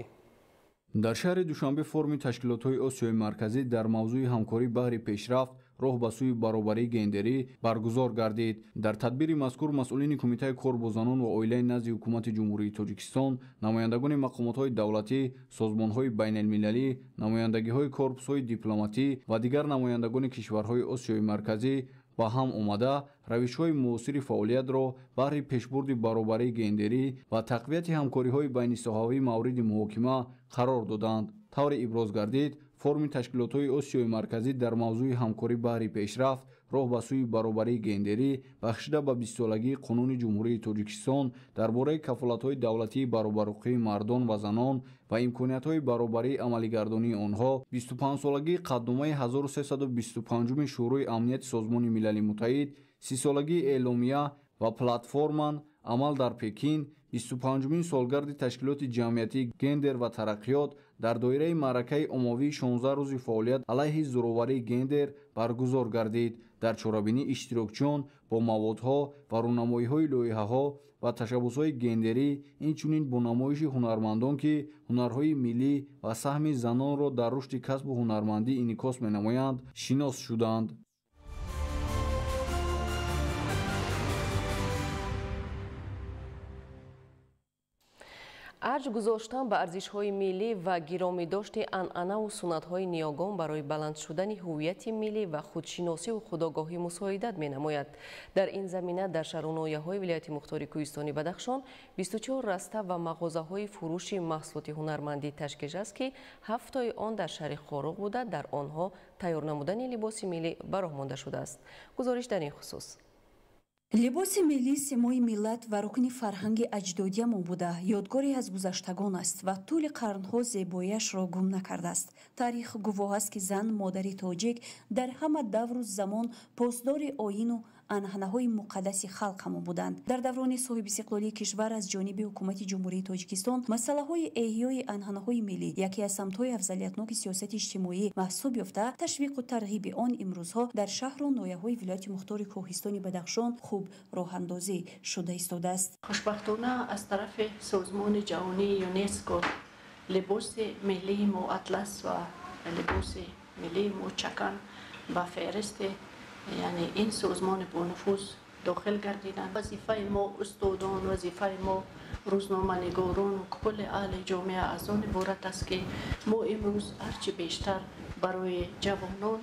Дар шаҳри Душанбе форуми ташкилотҳои Осиёи Марказӣ дар мавзӯи ҳамкорӣ баҳри пешрафт роҳ ба сӯи баробарии гендерӣ баргузор гардид. Дар тадбири мазкур масъулини Кумитаи кор бо занон ва оилаи назди Ҳукумати Ҷумҳурии Тоҷикистон, намояндагони мақомотҳои давлатӣ, созмонҳои байналмилалӣ, намояндагиҳои корпусҳои дипломатӣ ва дигар намояндагони кишварҳои Осиёи Марказӣ ба ҳам омада равишҳои муосири фаъолиятро баҳри пешбурди баробарии гендерӣ ва тақвияти ҳамкориҳои байнисоҳавӣ мавриди муҳокима қарор доданд. Тавре иброз гардид, форуми ташкилотҳои Осиёи Марказӣ дар мавзӯи ҳамкорӣ баҳри пешрафт роҳ ба сӯи баробарии гендерӣ бахшида ба 20-солагии Қонуни Ҷумҳурии Тоҷикистон дар бораи кафолатҳои давлатии баробарҳуқуқии мардон ва занон ва имкониятҳои баробарии амалигардонии онҳо, 25-солагии қатъномаи 1325-уми Шӯрои Амнияти Созмони Милали Муттаҳид 30-солагии эъломия ва платформан амал дар Пекин, 25-умин солгарди ташкилоти ҷамъиятии гендер ва тараққиёт дар доираи маъракаи оммавии 16 рӯзи фаъолият алайҳи зӯроварии гендер баргузор гардид. Дар чорабинӣ иштирокчиён бо маводҳо ва рӯнамоиҳои лоиҳаҳо ва ташаббусҳои гендерӣ, инчунин бо намоиши ҳунармандон, ки ҳунарҳои миллӣ ва саҳми занонро дар рушди касбу ҳунармандӣ инъикос менамоянд, шинос шуданд. Арҷ гузоштан ба арзишҳои миллӣ ва гиромидошти анъанаву суннатҳои ниёгон барои баланд шудани ҳуввияти миллӣ ва худшиносиву худогоҳӣ мусоидат менамояд. Дар ин замина дар шаҳру ноҳияҳои вилояти мухтори Кӯҳистони Бадахшон 24 раста ва мағозаҳои фурӯши маҳсулоти ҳунармандӣ ташкил аст, ки 7тои он дар шаҳри Хоруғ буда, дар онҳо тайёр намудани либоси миллӣ ба роҳ монда шудааст. Гузориш дар ин хусус. Либоси миллӣ симои миллат ва рукни фарҳанги аҷдодиямон буда, ёдгоре аз гузаштагон аст ва тӯли қарнҳо зебоияшро гум накардааст. Таърих гувоҳ аст, ки зан, модари тоҷик, дар ҳама давру замон посдори оину анъанаҳои муқаддаси халқамон буданд. Дар даврони соҳибистиқлолии кишвар аз ҷониби ҳукумати Ҷумҳурии Тоҷикистон масъалаҳои эҳёи анъанаҳои миллӣ яке аз самтҳои афзалиятноки сиёсати иҷтимоӣ маҳсуб ёфта, ташвиқу тарғиби он имрӯзҳо дар шаҳру ноҳияҳои вилояти мухтори Кӯҳистони Бадахшон хуб роҳандозӣ шуда истодааст. Хушбахтона аз тарафи созмони ҷаҳонии ЮНЕСКО либоси миллии мо атлас ва либоси миллии мо чакан ба феҳристи яъне ин созмони бонуфуз дохил гардиданд. Вазифаи мо устодон, вазифаи мо рӯзноманигорон ва кулли аҳли ҷомеа аз он иборат аст, ки мо имрӯз ҳарчи бештар барои ҷавонон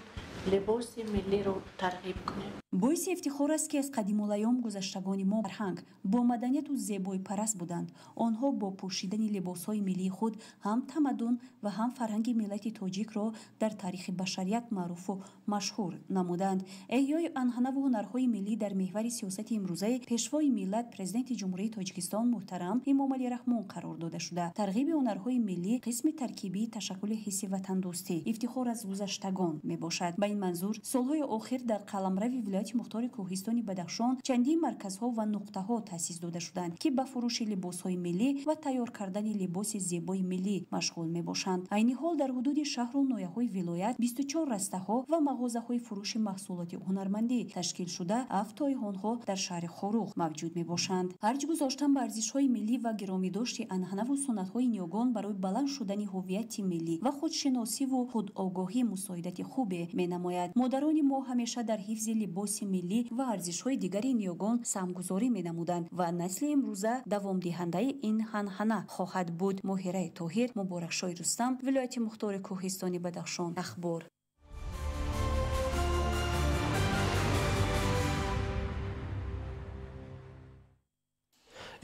либоси миллиро тарғиб кунем. Боиси ифтихор аст, ки аз қадимулайём гузаштагони мо фарҳанг бо маданияту зебоипараст буданд. Онҳо бо пӯшидани либосҳои миллии худ ҳам тамаддун ва ҳам фарҳанги миллати тоҷикро дар таърихи башарият маъруфу машҳур намуданд. Эҳёи анъанаву ҳунарҳои миллӣ дар меҳвари сиёсати имрӯзаи Пешвои миллат, Президенти Ҷумҳурии Тоҷикистон муҳтарам Эмомалӣ Раҳмон қарор дода шуда, тарғиби ҳунарҳои миллӣ қисми таркибии ташаккули ҳисси ватандӯстӣ, ифтихор аз гузаштагон мебошад. Ба ин манзур солҳои охир дар қаламрави вилояти мухтори Кӯҳистони Бадахшон чандин марказҳо ва нуқтаҳо таъсис дода шуданд, ки ба фурӯши либосҳои миллӣ ва тайёр кардани либоси зебои миллӣ машғул мебошанд. Айни ҳол дар ҳудуди шаҳру ноҳияҳои вилоят 24 растаҳо ва мағозаҳои фурӯши маҳсулоти ҳунармандӣ ташкил шуда, 7тои онҳо дар шаҳри Хоруғ мавҷуд мебошанд. Арҷ гузоштан ба арзишҳои миллӣ ва гиромидошти анъанаву суннатҳои ниёгон барои баланд шудани ҳуввияти миллӣ ва худшиносиву худогоҳӣ мусоидати хубе менамояд. Модарони мо ҳамеша дар ҳифзи либоси миллӣ ва арзишҳои дигари ниёгон саҳмгузорӣ менамуданд ва насли имрӯза давомдиҳандаи ин ҳанҳана хоҳад буд. Моҳираи Тоҳир, Муборакшоҳи Рустам, вилояти мухтори Кӯҳистони Бадахшон. Ахбор.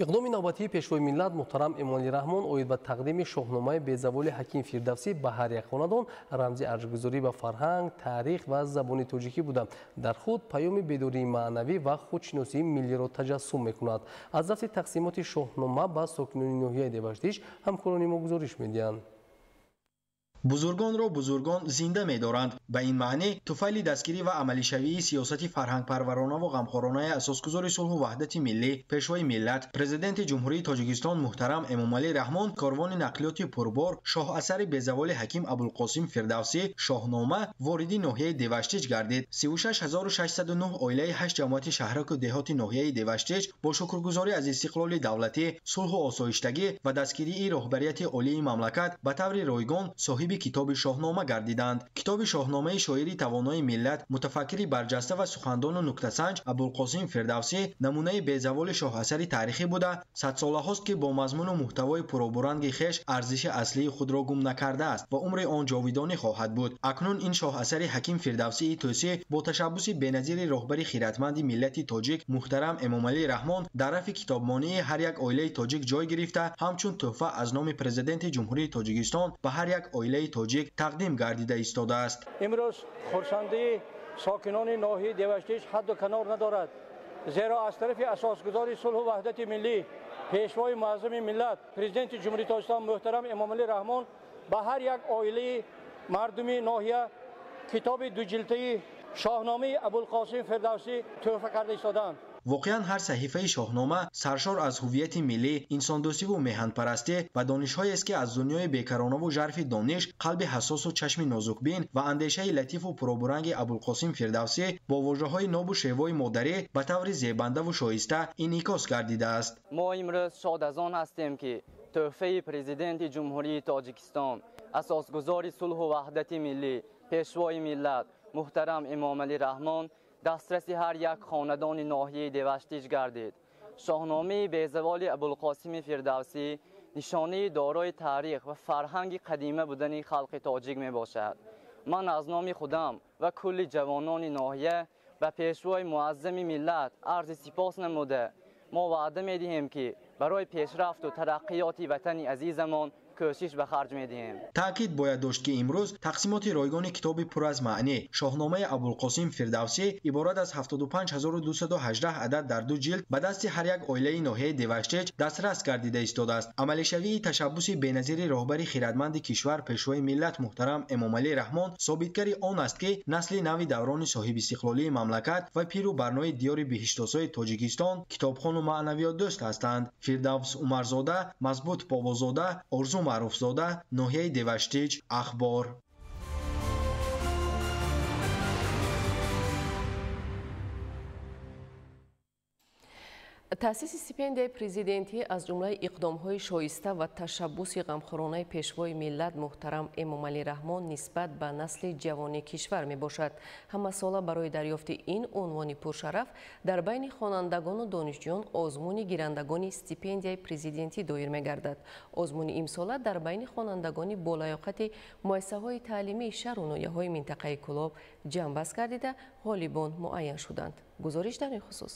Иқдоми навбатии Пешвои миллат муҳтарам Эмомалӣ Раҳмон оид ба тақдими шоҳномаи безаволи Ҳаким Фирдавсӣ ба ҳар як хонадон рамзи арҷгузорӣ ба фарҳанг, таърих ва забони тоҷикӣ буда, дар худ паёми бедории маънавӣ ва худшиносии миллиро таҷассум мекунад. Аз дафти тақсимоти шоҳнома ба сокинони ноҳияи Деваштич ҳамкорони мо гузориш медиҳанд. Бузургонро бузургон зинда медоранд. Ба ин маънӣ туфайли дастгирӣ ва амалишавии сиёсати фарҳангпарваронаву ғамхоронаи асосгузори сулҳу ваҳдати миллӣ, Пешвои миллат, Президенти Ҷумҳурии Тоҷикистон муҳтарам Эмомалӣ Раҳмон корвони нақлиёти пурбор шоҳасари безаволи Ҳаким Абулқосим Фирдавсӣ шоҳнома вориди ноҳияи Деваштич гардид. 36609 оилаи 8 ҷамоати шаҳраку деҳоти ноҳияи Деваштич бо шукргузорӣ аз истиқлоли давлатӣ, сулҳу осоиштагӣ ва дастгирии роҳбарияти олии мамлакат ба таври ройгон соҳиби китоби шоҳнома гардиданд. Китоби шоҳномаи шоири тавонои миллат, мутафаккири барҷаста ва сухандону нуктасанҷ Абулқосим Фирдавсӣ намунаи безаволи шоҳасари таърихӣ буда, садсолаҳост, ки бо мазмуну муҳтавои пуробуранги хеш арзиши аслии худро гум накардааст ва умри он ҷовидонӣ хоҳад буд. Акнун ин шоҳасари Ҳаким Фирдавсии Тӯсӣ бо ташаббуси беназири роҳбари хиратманди миллати тоҷик муҳтарам Эмомалӣ Раҳмон дар рафи китобмонии ҳар як оилаи тоҷик ҷой гирифта, ҳамчун тӯҳфа аз номи Президенти Ҷумҳурии Тоҷикистон ба ҳар як оилаи тоҷик тақдим гардида истодааст. Имрӯз хурсандии сокинони ноҳияи Деваштич ҳадду канор надорад, зеро аз тарафи асосгузори сулҳу ваҳдати миллӣ, Пешвои муаззами миллат, Президенти Ҷумҳурии Тоҷикистон муҳтарам Эмомалӣ Раҳмон ба ҳар як оилаи мардуми ноҳия китоби дуҷилтаи Шоҳномаи Абулқосим Фирдавсӣ тӯҳфа карда истодаанд. Воқеан ҳар саҳифаи шоҳнома саршор аз ҳувияти миллӣ, инсондӯстиву меҳанпарастӣ ва донишҳоест, ки аз дунёи бекаронаву жарфи дониш, қалби ҳассосу чашми нозукбин ва андешаи латифу пуробуранги Абулқосим Фирдавсӣ бо вожаҳои нобу шевои модарӣ ба таври зебандаву шоиста инъикос гардидааст. Мо имрӯз шод аз он ҳастем, ки тӯҳфаи Президенти Ҷумҳурии Тоҷикистон, асосгузори сулҳу ваҳдати миллӣ, Пешвои миллат муҳтарам Эмомалӣ Раҳмон дастраси ҳар як хонадони ноҳияи Деваштич гардид. Шоҳномаи безаволи Абулқосими Фирдавсӣ нишонаи дорои таърих ва фарҳанги қадима будани халқи тоҷик мебошад. Ман аз номи худам ва кулли ҷавонони ноҳия ба Пешвои муаззами миллат арзи сипос намуда, мо ваъда медиҳем, ки барои пешрафту тараққиёти ватани азизамон кӯшиш ба харҷ медиҳем. Таъкид бояд дошт, ки имрӯз тақсимоти ройгони китоби пур аз маънӣ Шоҳномаи Абулқосим Фирдавсӣ иборат аз 75218 адад дар ду ҷилд ба дасти ҳар як оилаи ноҳияи Деваштич дастрас гардида истодааст. Амалишавии ташаббуси беназири роҳбари хирадманди кишвар, Пешвои миллат муҳтарам Эмомалӣ Раҳмон собитгари он аст, ки насли нави даврони соҳибистиқлолии мамлакат ва пиру барнои диёри биҳиштосои Тоҷикистон китобхону маънавиётдӯст ҳастанд. Фирдавс Умарзода, Мазбут Бобозода, Орзу Маъруфзода, ноҳияи Деваштич, Ахбор. Таъсиси стипендияи президентӣ аз ҷумлаи иқдомҳои шоиста ва ташаббуси ғамхоронаи Пешвои миллат муҳтарам Эмомалӣ Раҳмон нисбат ба насли ҷавони кишвар мебошад. Ҳамасола барои дарёфти ин унвони пуршараф дар байни хонандагону донишҷӯён озмуни гирандагони стипендияи президентӣ доир мегардад. Озмуни имсола дар байни хонандагони болаёқати муассисаҳои таълимии шаҳру ноҳияҳои минтақаи Кӯлоб ҷамъбаст гардида, ғолибон муайян шуданд. Гузориш дар ин хусус.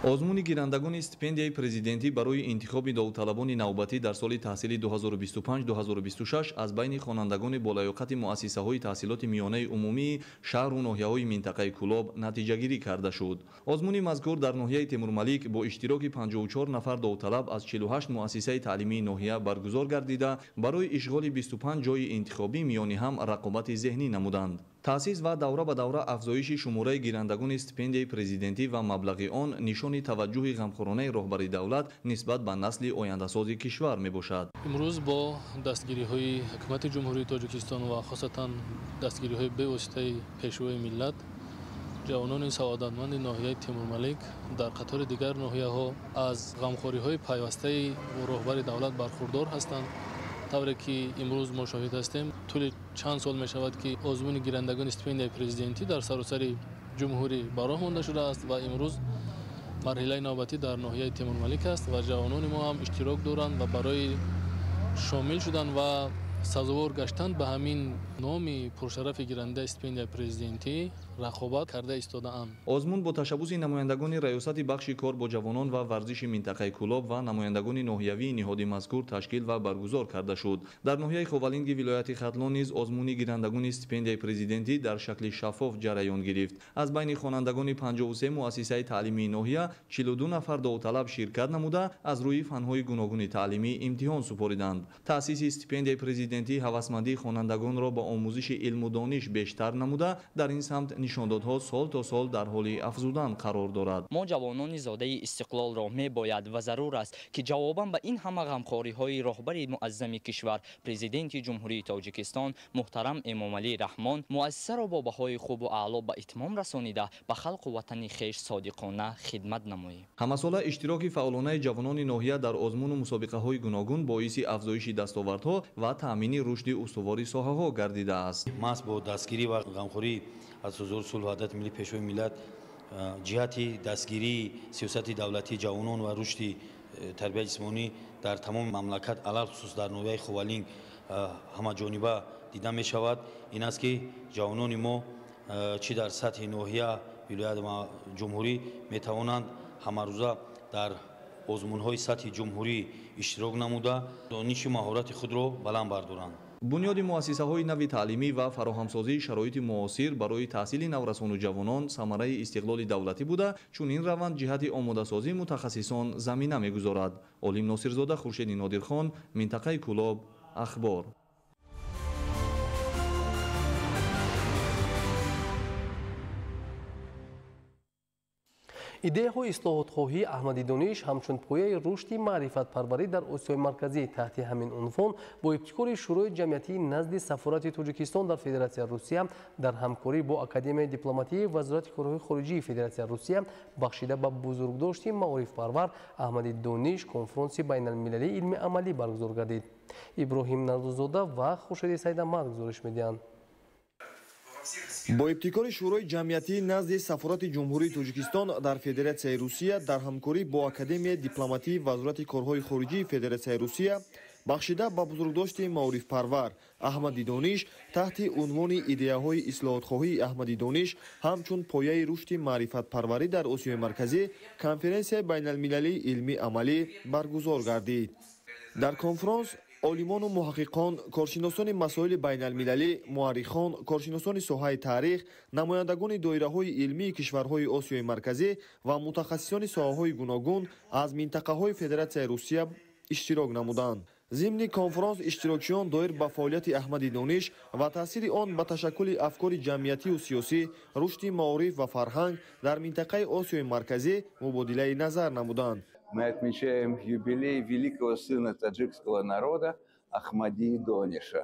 Озмуни гирандагони стипендияи президентӣ барои интихоби довталабони навбатӣ дар соли таҳсили 2025-2026 аз байни хонандагони болаёқати муассисаҳои таҳсилоти миёнаи умумии шаҳру ноҳияҳои минтақаи Кӯлоб натиҷагирӣ карда шуд. Озмуни мазкур дар ноҳияи Темурмалик бо иштироки 54 нафар довталаб аз 48 муассисаи таълимии ноҳия баргузор гардида, барои ишғоли 25 ҷойи интихобӣ миёни ҳам рақобати зеҳнӣ намуданд. Таъсис ва давра ба давра афзоиши шумораи гирандагони стипендияи президентӣ ва маблағи он нишони таваҷҷӯҳи ғамхоронаи роҳбари давлат нисбат ба насли ояндасози кишвар мебошад. Имрӯз бо дастгириҳои ҳукумати Ҷумҳурии Тоҷикистон ва хосатан дастгириҳои бевоситаи Пешвои миллат, ҷавонони саодатманди ноҳияи Темурмалик дар қатори дигар ноҳияҳо аз ғамхориҳои пайвастаи роҳбари давлат бархурдор ҳастанд. Тавре ки имрӯз мо шоҳид ҳастем, тӯли чанд сол мешавад, ки озмуни гирандагони стипендияи президентӣ дар саросари ҷумҳурӣ ба роҳ монда шудааст ва имрӯз марҳилаи навбатӣ дар ноҳияи Темурмалик аст ва ҷавонони мо ҳам иштирок доранд ва барои шомил шудан ва сазовор гаштан ба ҳамин номи пуршарафи гирандаи стипендияи президентӣ рақобат карда истодаанд. Озмун бо ташаббуси намояндагони раёсати бахши кор бо ҷавонон ва варзиши минтақаи Кӯлоб ва намояндагони ноҳиявии ниҳоди мазкур ташкил ва баргузор карда шуд. Дар ноҳияи Ховалинги вилояти Хатлон низ озмуни гирандагони стипендияи президентӣ дар шакли шаффоф ҷараён гирифт. Аз байни хонандагони 53 муассисаи таълимии ноҳия 42 нафар довталаб ширкат намуда, аз рӯи фанҳои гуногуни таълимӣ имтиҳон супориданд. Таъсиси стипендияи президентӣ ҳавасмандии хонандагонро ба омӯзиши илму дониш бештар намуда, дар ин самт нишондодҳо сол то сол дар ҳоли афзудан қарор дорад. Мо ҷавонони зодаи истиқлолро мебояд ва зарур аст, ки ҷавобан ба ин ҳама ғамхориҳои роҳбари муаззами кишвар, Президенти Ҷумҳурии Тоҷикистон муҳтарам Эмомалӣ Раҳмон, муассисаро бо баҳои хубу аъло ба итмом расонида, ба халқу ватани хеш содиқона хидмат намоем. Ҳамасола иштироки фаъолонаи ҷавонони ноҳия дар озмуну мусобиқаҳои гуногун боиси афзоиши дастовардҳо ва таъмини рушди устувори соҳаҳо гардидааст. Маҳз бо дастгирӣ ва ғамхории асосгузори сулҳу ваҳдати миллӣ, Пешвои миллат, ҷиҳати дастгирии сиёсати давлатии ҷавонон ва рушди тарбияи ҷисмонӣ дар тамоми мамлакат, алалхусус дар ноҳияи Ховалинг ҳамаҷониба дида мешавад. Ин аст, ки ҷавонони мо чӣ дар сатҳи ноҳия, вилоят ва ҷумҳурӣ метавонанд ҳамарӯза дар озмунҳои сатҳи ҷумҳурӣ иштирок намуда, дониши маҳорати худро баланд бардоранд. Бунёди муассисаҳои нави таълимӣ ва фароҳамсозии шароити муосир барои таҳсили наврасону ҷавонон самараи истиқлоли давлатӣ буда, чунин раванд ҷиҳати омодасозии мутахассисон замина мегузорад. Олим Носирзода, Хуршеди Нодирхон, минтақаи Ахбор. Идеяҳои ислоҳотхоҳии Аҳмади Дониш ҳамчун пояи рушди маърифатпарварӣ дар Осиёи Марказӣ таҳти ҳамин унвон бо ибтикори Шӯрои ҷамъиятии назди Сафорати Тоҷикистон дар Федератсияи Русия дар ҳамкорӣ бо Академияи дипломатии Вазорати корҳои хориҷии Федератсияи Русия бахшида ба бузургдошти маорифпарвар Аҳмади Дониш конфронси байналмилалии илми амалӣ баргузор гардид. Иброҳим Назрзода ва Хуршеди Сайдамад гузориш медиҳанд. Бо ибтикори Шӯрои ҷамъиятии назди Сафорати Ҷумҳурии Тоҷикистон дар Федератсияи Русия дар ҳамкорӣ бо Академияи дипломатии Вазорати корҳои хориҷии Федератсияи Русия бахшида ба бузургдошти маорифпарвар Аҳмади Дониш таҳти унвони идеяҳои ислоҳотхоҳии Аҳмади Дониш ҳамчун пояи рушди маърифатпарварӣ дар Осиёи Марказӣ конференсияи байналмилалии илмӣ амалӣ баргузор гардид. Дар конфронс олимону муҳаққиқон, коршиносони масоили байналмилалӣ, муаррихон, коршиносони соҳаи таърих, намояндагони доираҳои илмии кишварҳои Осиёи Марказӣ ва мутахассисони соҳаҳои гуногун аз минтақаҳои Федератсияи Русия иштирок намуданд. Зимни конфронс иштирокчиён доир ба фаъолияти Аҳмади Дониш ва таъсири он ба ташаккули афкори ҷамъиятию сиёсӣ, рушди маориф ва фарҳанг дар минтақаи Осиёи Марказӣ мубодилаи назар намуданд. Мы отмечаем юбилей великого сына таджикского народа Ахмади Дониша.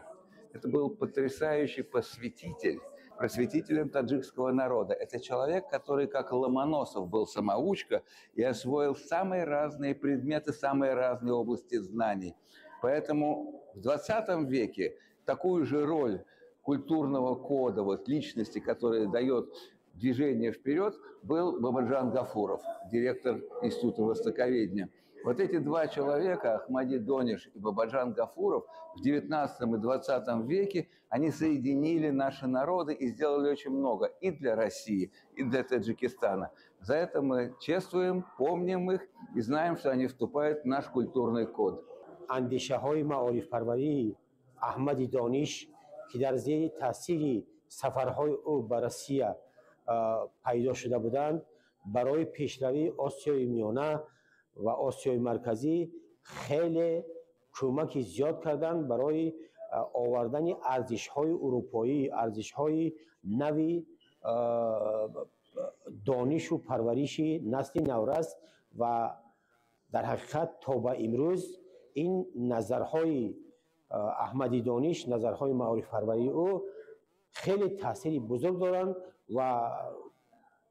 Это был потрясающий посвятитель, просветителем таджикского народа. Это человек, который, как Ломоносов, был самоучка и освоил самые разные предметы, самые разные области знаний. Поэтому в 20 веке такую же роль культурного кода, вот, личности, которая дает движение вперед, был Бабаджан Гафуров, директор Института Востоковедения. Вот эти два человека, Ахмади Дониш и Бабаджан Гафуров, в 19 и 20 веке они соединили наши народы и сделали очень много и для России, и для Таджикистана. За это мы чествуем, помним их и знаем, что они вступают в наш культурный код. Андешаҳои маорифпарварии Аҳмади Дониш, ки дар зери таъсири сафарҳои ӯ ба Россия пайдо шуда буданд, барои пешравии Осиёи Миёна ва Осиёи Марказӣ хеле кӯмаки зиёд карданд барои овардани арзишҳои урупоӣ, арзишҳои нави донишу парвариши насли наврас ва дар ҳақиқат то ба имрӯз ин назарҳои Аҳмади Дониш, назарҳои маорифпарварии ӯ хеле таъсири бузург доранд ва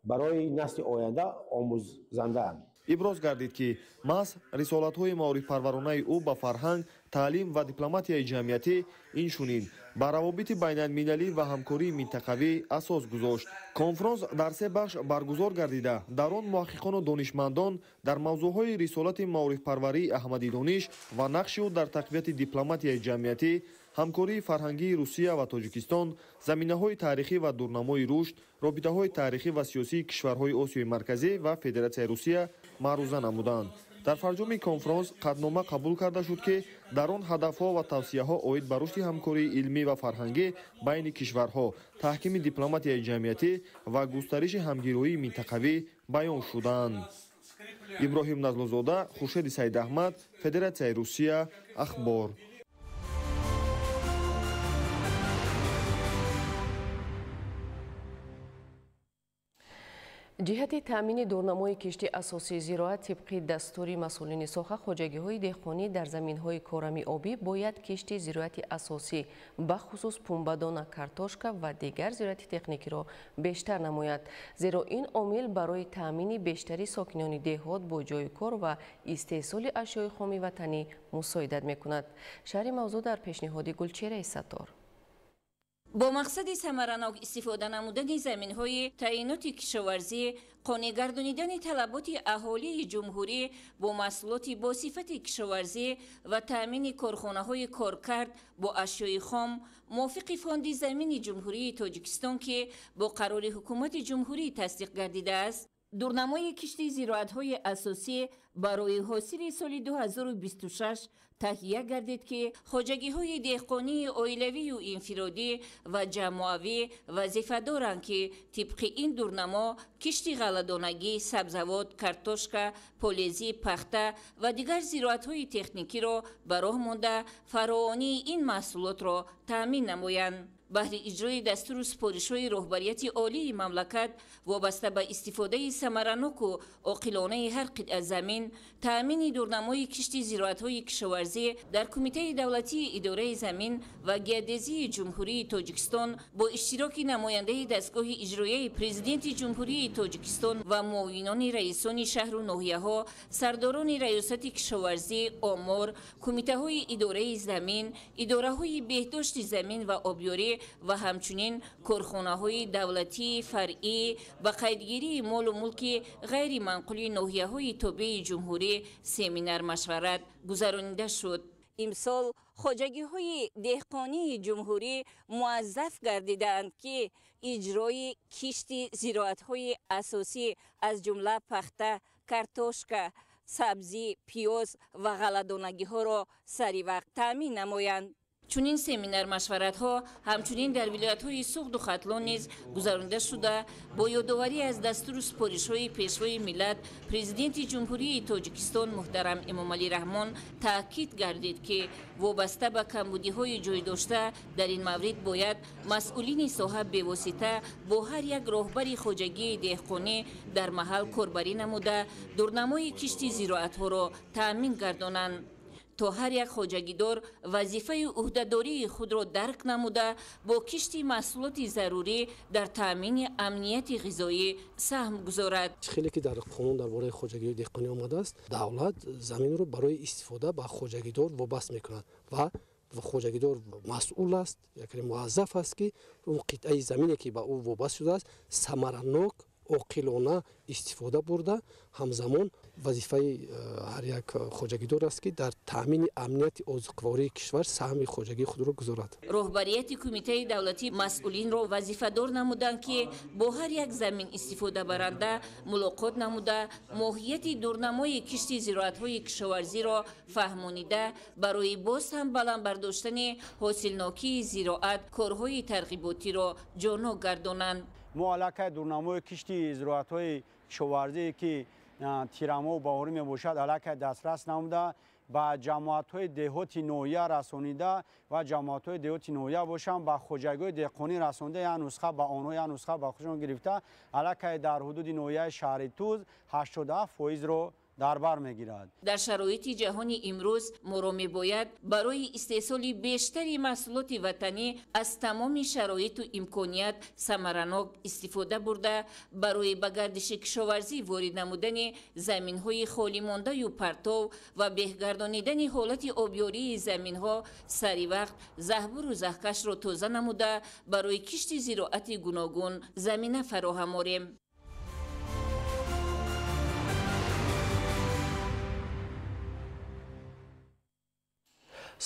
барои насли оянда омӯзандаанд. Иброз гардид, ки маҳз рисолатҳои маорифпарваронаи ӯ ба фарҳанг, таълим ва дипломатияи ҷамъиятӣ, инчунин ба равобити байналмилалӣ ва ҳамкории минтақавӣ асос гузошт. Конфронс дар се бахш баргузор гардида, дар он муҳаққиқону донишмандон дар мавзӯъҳои рисолати маорифпарварии Аҳмади Дониш ва нақши ӯ дар тақвияти дипломатияи ҷамъиятӣ, ҳамкории фарҳангии Русия ва Тоҷикистон, заминаҳои таърихӣ ва дурнамои рушд, робитаҳои таърихӣ ва сиёсии кишварҳои Осиёи Марказӣ ва Федератсияи Русия маъруза намуданд. Дар фарҷоми конфронс қатънома қабул карда шуд, ки дар он ҳадафҳо ва тавсияҳо оид ба рушди ҳамкории илмӣ ва фарҳангӣ байни кишварҳо, таҳкими дипломатияи ҷамъиятӣ ва густариши ҳамгироии минтақавӣ баён шуданд. Иброҳим Назлузода, Хуршеди Саидаҳмад, Федератсияи Русия, Ахбор. Ҷиҳати таъмини дурнамои кишти асосии зироат тибқи дастури масъулини соҳа, хоҷагиҳои деҳқонӣ дар заминҳои корами обӣ бояд кишти зироати асосӣ, бахусус пумбадона, картошка ва дигар зироати техникиро бештар намояд. Зеро ин омил барои таъмини бештари сокинони деҳот бо ҷойи кор ва истеҳсоли ашёи хоми ватанӣ мусоидат мекунад. Шарҳи мавзӯъ дар пешниҳоди Гулчераи Саттор. Бо мақсади самаранок истифода намудани заминҳои таъиноти кишоварзӣ, қонеъ гардонидани талаботи аҳолии ҷумҳурӣ бо маҳсулоти босифати кишоварзӣ ва таъмини корхонаҳои коркард бо ашёи хом мувофиқи фонди замини Ҷумҳурии Тоҷикистон, ки бо қарори ҳукумати ҷумҳурӣ тасдиқ гардидааст, дурнамои кишти зироатҳои асосӣ барои ҳосили соли 2026 таҳия гардид, ки хоҷагиҳои деҳқонии оилавию инфиродӣ ва ҷамоавӣ вазифа доранд, ки тибқи ин дурнамо кишти ғалладонагӣ, сабзавот, картошка, полезӣ, пахта ва дигар зироатҳои техникиро ба роҳ монда фаровонии ин маҳсулотро таъмин намоянд. Баҳри иҷрои дастуру супоришҳои роҳбарияти олии мамлакат вобаста ба истифодаи самараноку оқилонаи ҳар қитъа замин, таъмини дурнамои кишти зироатҳои кишоварзӣ дар Кумитаи давлатии идораи замин ва геодезии Ҷумҳурии Тоҷикистон бо иштироки намояндаи дастгоҳи иҷроияи Президенти Ҷумҳурии Тоҷикистон ва муовинони раисони шаҳру ноҳияҳо, сардорони раёсати кишоварзӣ, омор, кумитаҳои идораи замин, идораҳои беҳдошти замин ва обёрӣ ва ҳамчунин корхонаҳои давлатии фаръӣ ба қайдгирии молу мулки ғайриманқули ноҳияҳои тобеи ҷумҳурӣ семинар-машварат гузаронида шуд. Имсол хоҷагиҳои деҳқонии ҷумҳурӣ муаззаф гардидаанд, ки иҷрои кишти зироатҳои асосӣ аз ҷумла пахта, картошка, сабзӣ, пиёз ва ғалладонагиҳоро саривақт таъмин намоянд. Чунин семинар-машваратҳо ҳамчунин дар вилоятҳои Суғду Хатлон низ гузаронида шуда, бо ёдоварӣ аз дастуру супоришҳои Пешвои миллат, Президенти Ҷумҳурии Тоҷикистон муҳтарам Эмомалӣ Раҳмон таъкид гардид, ки вобаста ба камбудиҳои ҷойдошта дар ин маврид бояд масъулини соҳа бевосита бо ҳар як роҳбари хоҷагии деҳқонӣ дар маҳал корбарӣ намуда, дурнамои кишти зироатҳоро таъмин гардонанд, то ҳар як хоҷагидор вазифаи ӯҳдадории худро дарк намуда, бо кишти маҳсулоти зарурӣ дар таъмини амнияти ғизоӣ саҳм гузорад. Хеле ки дар қонун дар бораи хоҷагии деҳқонӣ омадааст, давлат заминро барои истифода ба хоҷагидор вобаст мекунад ва хоҷагидор масъул аст, яъне муаззаф аст, ки он қитъаи замине ки ба ӯ вобаст шудааст, самаранок, оқилона истифода бурда, ҳамзамон вазифаи ҳар як хоҷагидор аст, ки дар таъмини амнияти озуқвории кишвар саҳми хоҷагии худро гузорад. Роҳбарияти Кумитаи давлатӣ масъулинро вазифадор намуданд, ки бо ҳар як замин истифодабаранда мулоқот намуда, моҳияти дурнамои кишти зироатҳои кишоварзиро фаҳмонида, барои боз ҳам баланд бардоштани ҳосилнокии зироат корҳои тарғиботиро ҷонок гардонанд. Мо аллакай дурнамои кишти зироатҳои кишоварзие, ки тирамоҳу баҳорӣ мебошад, аллакай дастрас намуда, ба ҷамоатҳои деҳоти ноҳия расонида ва ҷамоатҳои деҳоти ноҳия бошанд ба хоҷагиҳои деҳқонӣ расонида, як нусха ба онҳо, як нусха ба худшон гирифта, аллакай дар ҳудуди ноҳияи шаҳри Туз 87%-ро дар бар мегирад. Дар шароити ҷаҳони имрӯз моро мебояд барои истеҳсоли бештари маҳсулоти ватанӣ аз тамоми шароиту имконият самаранок истифода бурда, барои ба гардиши кишоварзӣ ворид намудани заминҳои холимондаю партов ва беҳгардонидани ҳолати обёрии заминҳо саривақт заҳбуру заҳкашро тоза намуда, барои кишти зироати гуногун замина фароҳам орем.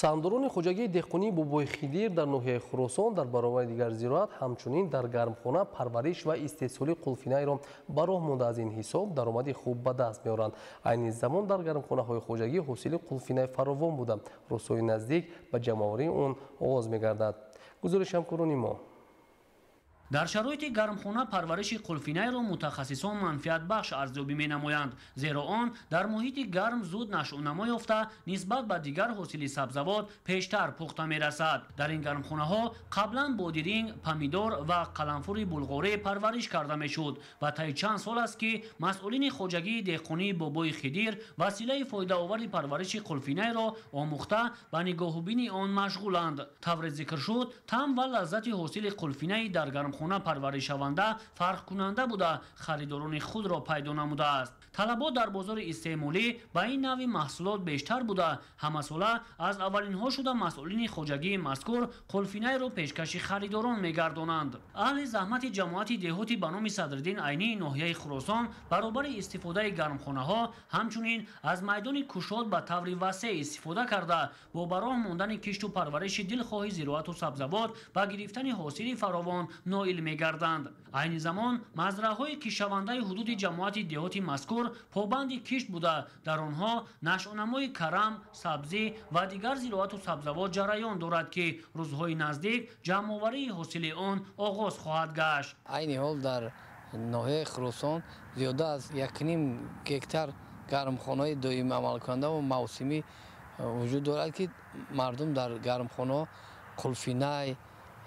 Саҳмдорони хоҷагии деҳқонии Бобои Хидир дар ноҳияи Хуросон дар баробари дигар зироат ҳамчунин дар гармхона парвариш ва истеҳсоли қулфинайро ба роҳ монда, аз ин ҳисоб даромади хуб ба даст меоранд. Айни замон дар гармхонаҳои хоҷагӣ ҳосили қулфинай фаровон буда, рӯзҳои наздик ба ҷамъоварии он оғоз мегардад. Гузориши ҳамкорони мо. Дар шароити гармхона парвариши қулфинайро мутахассисон манфиатбахш арзёбӣ менамоянд, зеро он дар муҳити гарм зуд нашъунамо ёфта, нисбат ба дигар ҳосили сабзавот пештар пухта мерасад. Дар ин гармхонаҳо қаблан бодиринг, помидор ва қаламфури булғорӣ парвариш карда мешуд ва таи чанд сол аст, ки масъулини хоҷагии деҳқонии Бобои Хидир василаи фоидаовари парвариши қулфинайро омӯхта, ба нигоҳубини он машғуланд. Тавре зикр шуд, таъм ва лаззати ҳосили қулфинаи дар гармхона парваришшаванда фарқкунанда буда, харидорони худро пайдо намудааст. Талабот дар бозори истеъмолӣ ба ин навъи маҳсулот бештар буда, ҳамасола аз аввалинҳо шуда масъулини хоҷагии мазкур қулфинайро пешкаши харидорон мегардонанд. Аҳли заҳмати ҷамоати деҳоти ба номи Садриддин Айнии ноҳияи Хуросон баробари истифодаи гармхонаҳо ҳамчунин аз майдони кушод ба таври васеъ истифода карда, бо ба роҳ мондани кишту парвариши дилхоҳи зироату сабзавот ба гирифтани ҳосили фаровон ноил мегарданд. Айни замон мазраъҳои кишавандаи ҳудуди ҷамоати деҳоти мазкур побанди кишт буда, дар онҳо нашъунамои карам, сабзӣ ва дигар зироату сабзавот ҷараён дорад, ки рӯзҳои наздик ҷамъоварии ҳосили он оғоз хоҳад гашт. Айни ҳол дар ноҳияи Хуросон зиёда аз 1,5 гектар гармхонаҳои доимӣ амалкунанда ва мавсимӣ вуҷуд дорад, ки мардум дар гармхонаҳо қулфинай,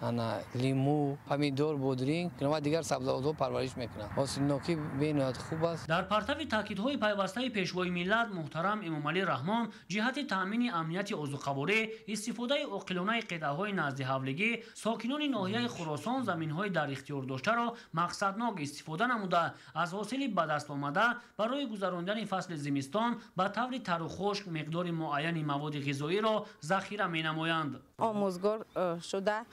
ана лиму, помидор, бодринг ва дигар сабзавотҳо парвариш мекунанд. Ҳосилнокӣ бениҳоят хуб аст. Дар партави таъкидҳои пайвастаи Пешвои миллат муҳтарам Эмомалӣ Раҳмон ҷиҳати таъмини амнияти озуқаворӣ, истифодаи оқилонаи қитъаҳои наздиҳавлигӣ, сокинони ноҳияи Хуросон заминҳои дар ихтиёр доштаро мақсаднок истифода намуда, аз ҳосили ба даст омада барои гузарондани фасли зимистон ба таври тару хушк миқдори муайяни маводи ғизоиро захира менамоянд. Омӯзгор шуда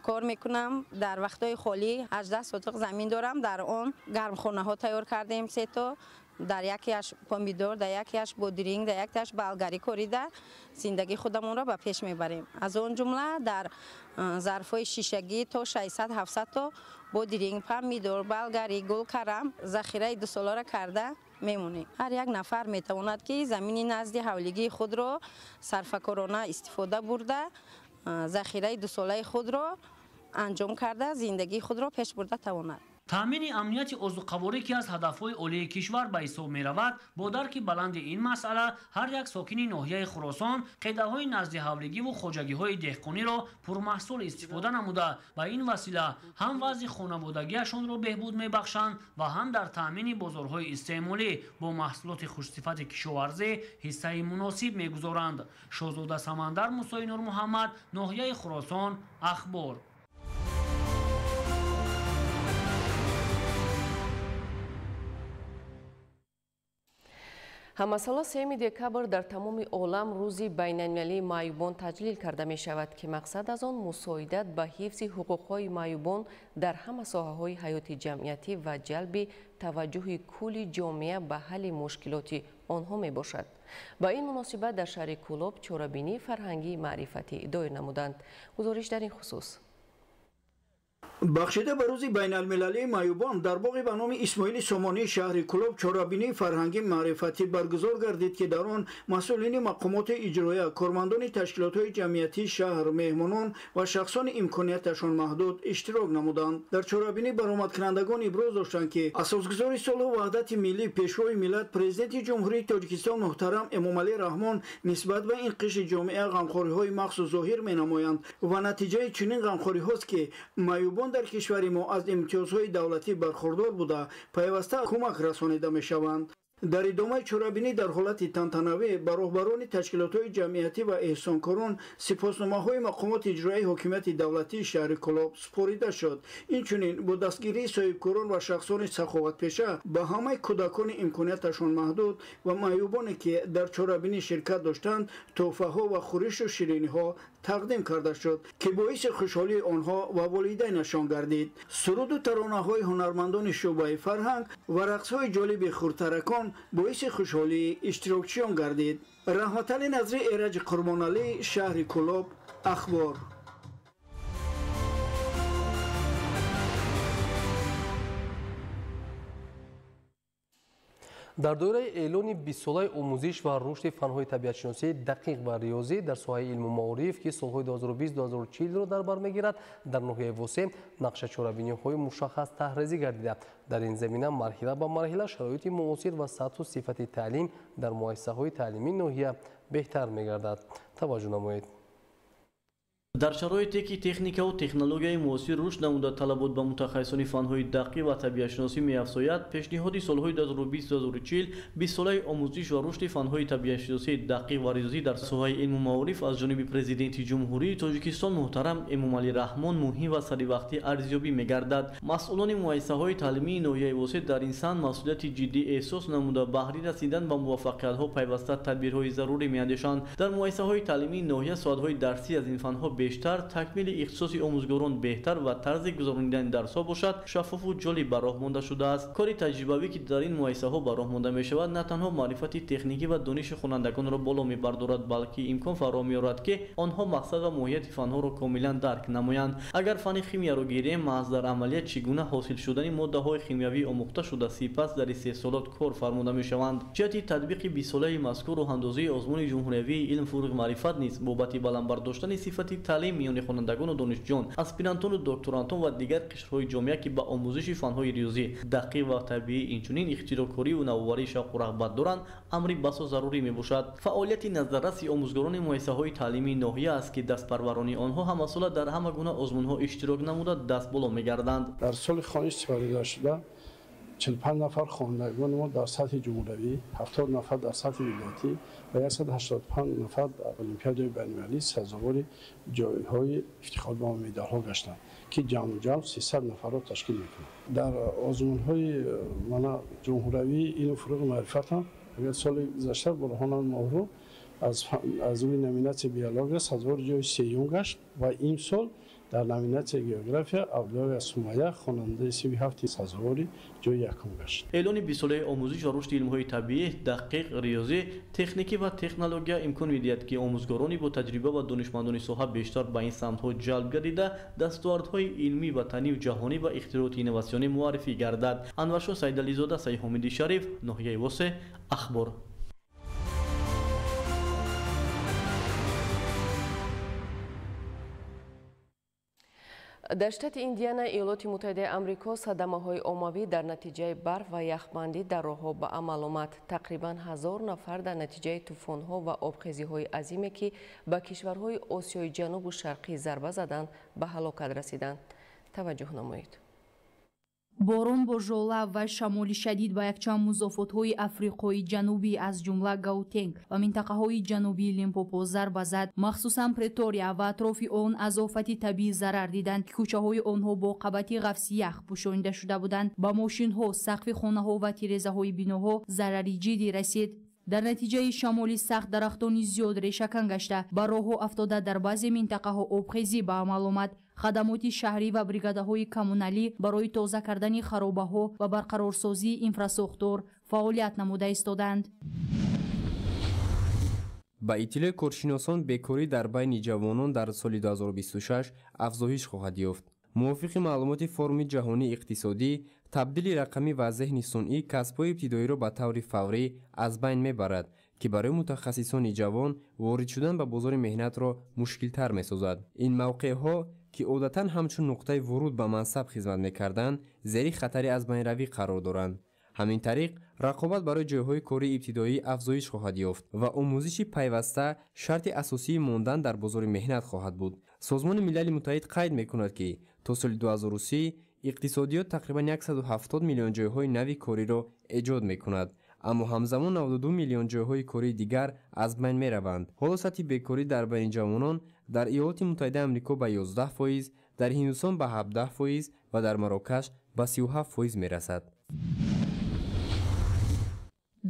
кор мекунам. Дар вақтҳои холӣ 18 сотиқ замин дорам. Дар он гармхонаҳо тайёр кардем се то. Дар якеаш помидор, дар якеаш бодринг, дар яктааш болгарӣ корида зиндагии худамонро ба пеш мебарем. Аз он ҷумла дар зарфҳои шишагӣ то 600-700 то бодринг, помидор, болгарӣ, гулкарам захираи дусоларо карда мемонем. Ҳар як нафар метавонад, ки замини назди ҳавлигии худро сарфакорона истифода бурда, захираи дусолаи худро анҷом карда, зиндагии худро пеш бурда тавонад. Таъмини амнияти озуқаворӣ, ки аз ҳадафҳои олии кишвар ба ҳисоб меравад, бо дарки баланди ин масъала ҳар як сокини ноҳияи Хуросон қитъаҳои наздиҳавлигиву хоҷагиҳои деҳқониро пурмаҳсул истифода намуда, ба ин васила ҳам вазъи хонаводагиашонро беҳбуд мебахшанд ва ҳам дар таъмини бозорҳои истеъмолӣ бо маҳсулоти хушсифати кишоварзӣ ҳиссаи муносиб мегузоранд. Шоҳзода Самандар, Мусои Нурмуҳаммад, ноҳияи Хуросон, Ахбор. Ҳамасола 3 декабр дар тамоми олам рӯзи байналмилалии маъюбон таҷлил карда мешавад, ки мақсад аз он мусоидат ба ҳифзи ҳуқуқҳои маъюбон дар ҳама соҳаҳои ҳаёти ҷамъиятӣ ва ҷалби таваҷҷӯҳи кулли ҷомеа ба ҳалли мушкилоти онҳо мебошад. Ба ин муносибат дар шаҳри Кӯлоб чорабинии фарҳангии маърифатӣ доир намуданд. Гузориш дар ин хусус. Бахшида ба рӯзи байналмилалии маъюбон дар боғи ба номи Исмоили Сомонии шаҳри Кӯлоб чорабинии фарҳангӣ маърифатӣ баргузор гардид, ки дар он масъулини мақомоти иҷроия, кормандони ташкилотҳои ҷамъиятии шаҳр, меҳмонон ва шахсони имконияташон маҳдуд иштирок намуданд. Дар чорабинӣ баромадкунандагон иброз доштанд, ки асосгузори сулҳу ваҳдати миллӣ, Пешвои миллат, Президенти Ҷумҳурии Тоҷикистон муҳтарам Эмомалӣ Раҳмон нисбат ба ин қишри ҷомеа ғамхориҳои махсус зоҳир менамоянд ва натиҷаи чунин ғамхориҳост, ки маъюбон дар кишвари мо аз имтиёзҳои давлатӣ бархурдор буда, пайваста кӯмак расонида мешаванд. Дар идомаи чорабинӣ дар ҳолати тантанавӣ ба роҳбарони ташкилотҳои ҷамъиятӣ ва эҳсонкорон сипосномаҳои мақомоти иҷроияи ҳокимияти давлатии шаҳри Кӯлоб супорида шуд. Инчунин бо дастгирии соҳибкорон ва шахсони саховатпеша ба ҳамаи кӯдакони имконияташон маҳдуд ва маъюбоне, ки дар чорабинӣ ширкат доштанд, тӯҳфаҳо ва хӯришу шириниҳо тақдим карда шуд, ки боиси хушҳолии онҳо ва волидайнашон гардид. Суруду таронаҳои ҳунармандони шӯъбаи фарҳанг ва рақсҳои ҷолиби хурдтаракон боиси хушҳолии иштирокчиён гардид. Раҳматалӣ Назри, Эраҷи Қурбоналӣ, шаҳри Кӯлоб, Ахбор. Дар доираи эълони 20-солаи омӯзиш ва рушди фанҳои табиатшиносӣ, дақиқ ва риёзӣ дар соҳаи илму маориф, ки солҳои 2020-2040-ро дар бар мегирад, дар ноҳияи Восеъ нақша чорабиниҳои мушаххас таҳризӣ гардида. Дар ин замина марҳила ба марҳила шароити муосир ва сатҳу сифати таълим дар муассисаҳои таълимии ноҳия беҳтар мегардад. Таваҷҷӯҳ намоед. Дар шароите ки техникаву технологияи муосир рушд намуда, талабот ба мутахассисони фанҳои дақиқ ва табиатшиносӣ меафзояд, пешниҳоди солҳои 2020-2040 20-солаи омӯзиш ва рушди фанҳои табиатшиносӣ, дақиқ ва риёзӣ дар соҳаи илму маориф аз ҷониби Президенти Ҷумҳурии Тоҷикистон муҳтарам Эмомалӣ Раҳмон муҳим ва саривақтӣ арзёбӣ мегардад. Масъулони муассисаҳои таълимии ноҳияи Восеъ дар ин самт масъулияти ҷиддӣ эҳсос намуда, баҳри расидан ба муваффақиятҳо пайваста тадбирҳои зарурӣ меандешанд. Дар муассисаҳои таълимии ноҳия соатҳои дарсӣ аз ин фанҳо бештар, такмили ихтисоси омӯзгорон беҳтар ва тарзи гузаронидани дарсҳо бошад шаффофу ҷолиб ба роҳ монда шудааст. Кори таҷрибавӣ, ки дар ин муассисаҳо ба роҳ монда мешавад, на танҳо маърифати техникӣ ва дониши хонандагонро боло мебардорад, балки имкон фаро меорад, ки онҳо мақсад ва моҳияти фанҳоро комилан дарк намоянд. Агар фани химияро гирем, маҳз дар амалият чӣ гуна ҳосил шудани моддаҳои химиявӣ омӯхта шуда, сипас дар истеҳсолот кор фармуда мешаванд. Ҷиҳати татбиқи 20-солаи мазкур роҳандозии озмуни ҷумҳуриявии илм, фурӯғ, маърифат низ бобати баланд бардоштани сифати таълим миёни хонандагону донишҷӯён, аспирантону докторантон ва дигар қишрҳои ҷомеа, ки ба омӯзиши фанҳои риёзӣ, дақиқ ва табиӣ, инчунин ихтироъкориву навоварӣ шавқу рағбат доранд, амри басо зарурӣ мебошад. Фаъолияти назарраси омӯзгорони муассисаҳои таълимии ноҳия аст, ки дастпарварони онҳо ҳамасола дар ҳама гуна озмунҳо иштирок намуда даст боло мегарданд. Дар соли хониш сипаридашуда 45 нафар хонандагони мо дар сатҳи ҷумҳуравӣ, 70 нафар дар сатҳи вилоятӣ ва 185 нафар дар олимпиадаи байналмилалӣ сазовори ҷойҳои ифтихор ба медалҳо гаштанд, ки ҷамъу ҷамъ 300 нафарро ташкил мекунад. Дар озмунҳои мана ҷумҳуравии илму фурӯғи маърифат ҳам агар соли гузашта Бурҳонан Моҳру аз рӯи номинатсияи биология сазовори ҷои сеюм гашт ва имсол дар номинатсияи география Абдуллоева Сумая, хонандаи синфи ҳафти, сазовори ҷои якум гашт. Эълони бистсолаи омӯзиш ва рушди илмҳои табиӣ, дақиқ, риёзӣ, техникӣ ва технология имкон медиҳад, ки омӯзгорони бо таҷриба ва донишмандони соҳа бештар ба ин самтҳо ҷалб гардида, дастовардҳои илмӣ, ватанию ҷаҳонӣ ва ихтирооти инноватсионӣ муаррифӣ гардад. Анваршоҳ Сайдализода, Сайҳомиди Шариф, ноҳияи Восе, Ахбор. Дар штати Индиана Иёлоти Муттаҳидаи Амрико садамаҳои оммавӣ дар натиҷаи барф ва яхбандӣ дар роҳҳо ба амал омад. Тақрибан 1000 нафар дар натиҷаи тӯфонҳо ва обхезиҳои азиме, ки ба кишварҳои Осиёи Ҷанубу Шарқӣ зарба заданд, ба ҳалокат расиданд. Таваҷҷӯҳ намоед. Борон бо жола ва шамоли шадид ба якчанд музофотҳои Африқои Ҷанубӣ, аз ҷумла Гаутенг ва минтақаҳои ҷанубии Лимпопо зарба зад. Махсусан Претория ва атрофи он аз офати табиӣ зарар диданд, ки кӯчаҳои онҳо бо қабати ғафси ях пӯшонида шуда буданд. Ба мошинҳо, сақфи хонаҳо ва тирезаҳои биноҳо зарари ҷиддӣ расид. Дар натиҷаи шамоли сахт дарахтони зиёд решакан гашта, ба роҳҳо афтода, дар баъзе минтақаҳо обхезӣ ба амал омад. Хадамоти шаҳрӣ ва бригадаҳои коммуналӣ барои тоза кардани харобаҳо ва барқарорсозии инфрасохтор фаъолият намуда истоданд. Ба иттилои коршиносон, бекорӣ дар байни ҷавонон дар соли 2026 афзоиш хоҳад ёфт. Мувофиқи маълумоти Форуми ҷаҳонии иқтисодӣ, табдили рақамӣ ва зеҳни сунъӣ касбҳои ибтидоиро ба таври фаврӣ аз байн мебарад, ки барои мутахассисони ҷавон ворид шудан ба бозори меҳнатро мушкилтар месозад. Ин мавқеъҳо, ки одатан ҳамчун нуқтаи вуруд ба мансаб хизмат мекарданд, зери хатари аз байнравӣ қарор доранд. Ҳамин тариқ, рақобат барои ҷойҳои кории ибтидоӣ афзоиш хоҳад ёфт ва омӯзиши пайваста шарти асосии мондан дар бозори меҳнат хоҳад буд. Созмони Милали Муттаҳид қайд мекунад, ки то соли 2030 иқтисодиёт тақрибан 170 миллион ҷойҳои нави кориро эҷод мекунад, аммо ҳамзамон 92 миллион ҷойҳои кории дигар аз байн мераванд. Ҳоло сатҳи бекорӣ дар байни ҷавонон дар Иёлоти Муттаҳидаи Амрико ба 11%, дар Ҳиндустон ба 17% ва дар Марокаш ба 37% мерасад.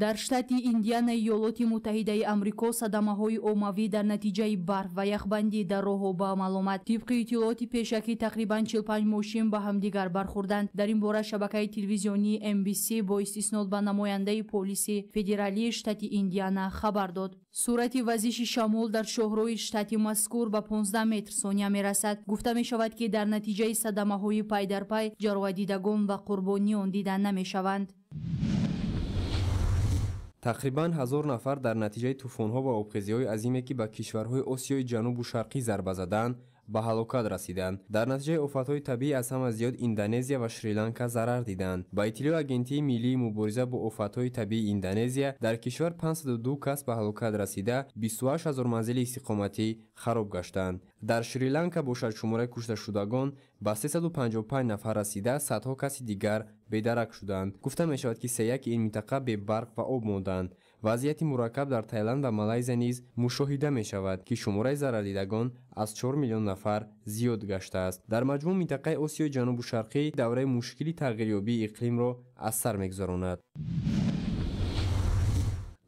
Дар штати Индианаи Иёлоти Муттаҳидаи Амрико садамаҳои оммавӣ дар натиҷаи барф ва яхбандӣ дар роҳҳо ба амал омад. Тибқи иттилооти пешакӣ, тақрибан 45 мошин ба ҳамдигар бархӯрданд. Дар ин бора шабакаи телевизионии NBC бо истиснод ба намояндаи полиси федералии штати Индиана хабар дод. Суръати вазиши шамол дар шоҳроҳи штати мазкур ба 15 метр сония мерасад. Гуфта мешавад, ки дар натиҷаи садамаҳои пайдарпай ҷароҳатдидагон ва қурбониён дида намешаванд. Тақрибан 1000 нафар дар натиҷаи тӯфонҳо ва обхезиҳои азиме, ки ба кишварҳои Осиёи Ҷанубу Шарқӣ зарба заданд, ба ҳалокат расиданд. Дар натиҷаи офатҳои табиӣ аз ҳама зиёд Индонезия ва Шри-Ланка зарар диданд. Ба иттилои Агентии миллии мубориза бо офатҳои табиии Индонезия, дар кишвар 502 кас ба ҳалокат расида, 28 ҳазор манзили истиқоматӣ хароб гаштанд. Дар Шри-Ланка бошад, шумораи кушташудагон ба 355 нафар расида, садҳо каси дигар бедарак шуданд. Гуфта мешавад, ки сеяки ин минтақа бебарқ ва об монданд. Вазъияти мураккаб дар Таиланд ва Малайзия низ мушоҳида мешавад, ки шумораи зарардидагон аз 4 миллион нафар зиёд гаштааст. Дар маҷмӯъ, минтақаи Осиёи Ҷанубу Шарқӣ давраи мушкили тағйирёбии иқлимро аз сар мегузаронад.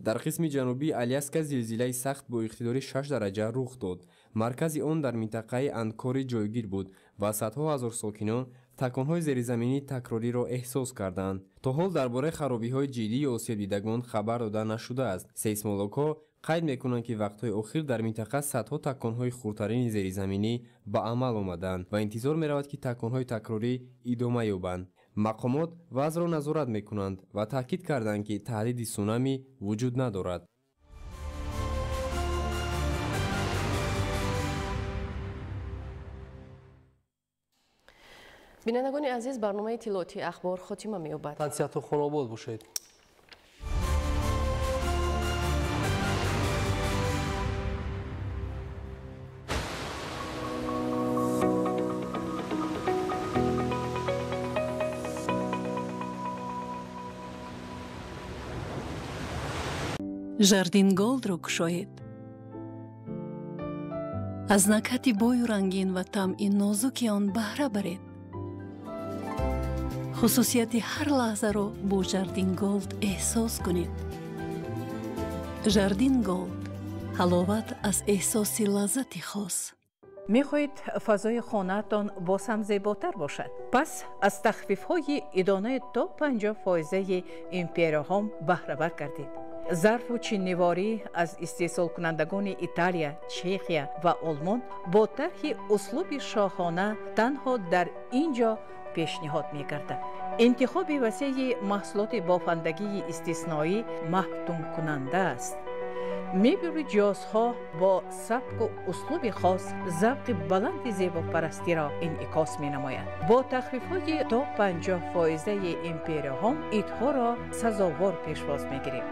Дар қисми ҷанубии Аляска зилзилаи сахт бо иқтидори 6 дараҷа рух дод. Маркази он дар минтақаи Анкори ҷойгир буд ва садҳо ҳазор сокинон таконҳои зеризаминии такрориро эҳсос карданд. То ҳол дар бораи харобиҳои ҷиддии осебдидагон хабар дода нашудааст. Сейсмологҳо қайд мекунанд, ки вақтҳои охир дар минтақа садҳо таконҳои хурдтарини зеризаминӣ ба амал омаданд ва интизор меравад, ки таконҳои такрорӣ идома ёбанд. Мақомот вазъро назорат мекунанд ва таъкид карданд, ки таҳдиди сунами вуҷуд надорад. Бинандагони азиз, барномаи иттилоотии ахбор хотима меёбад. Тансиҳату хонобод бошед. Жардин Голдро кушоед. Аз накҳати бою рангин ва тамъи нозуки он баҳра баред. Хусусияти ҳар лаҳзаро бо Жардин Голд эҳсос кунед. Жардин Голд ҳаловат аз эҳсоси лаззати хос. Мехоҳед фазои хонаатон боз ҳам зеботар бошад? Пас аз тахфифҳои идонаи то 50 фоизаи Империяҳом баҳравар гардед. Зарфу чинниворӣ аз истеҳсолкунандагони Италия, Чехия ва Олмон бо тарҳи услуби шоҳона танҳо дар ин ҷо пешниҳод мегардад. Интихоби васеи маҳсулоти бофандагии истисноӣ мафтункунанда аст. Мебелу ҷиҳозҳо бо сабку услуби хос завқи баланди зебопарастиро инъикос менамояд. Бо тахфифҳои то 50 фоизаи Империяҳом идҳоро сазовор пешвоз мегирем.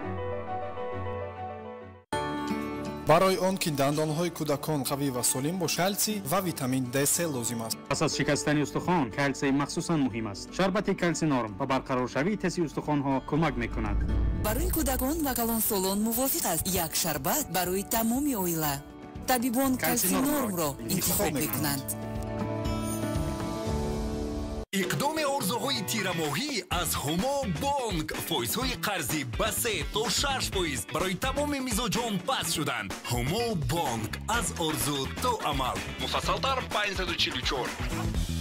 Барои он ки дандонҳои кӯдакон қавӣ ва солим бошад, калсий ва витамин D3 лозим аст. Пас аз шикастани устухон калсий махсусан муҳим аст. Шарбати Калсинорм ба барқароршавии теси устухонҳо кӯмак мекунад. Барои кӯдакон ва калонсолон мувофиқ аст. Як шарбат барои тамоми оила. Табибон Калсинормро интихоб мекунанд. Иқдоми орзуҳои тирамоҳӣ аз Ҳумо Бонк. Фоизҳои қарзӣ ба 3 то 6 фоиз барои тамоми мизоҷон паст шуданд. Ҳумо Бонк аз орзу то амал. Муфассалтар 544.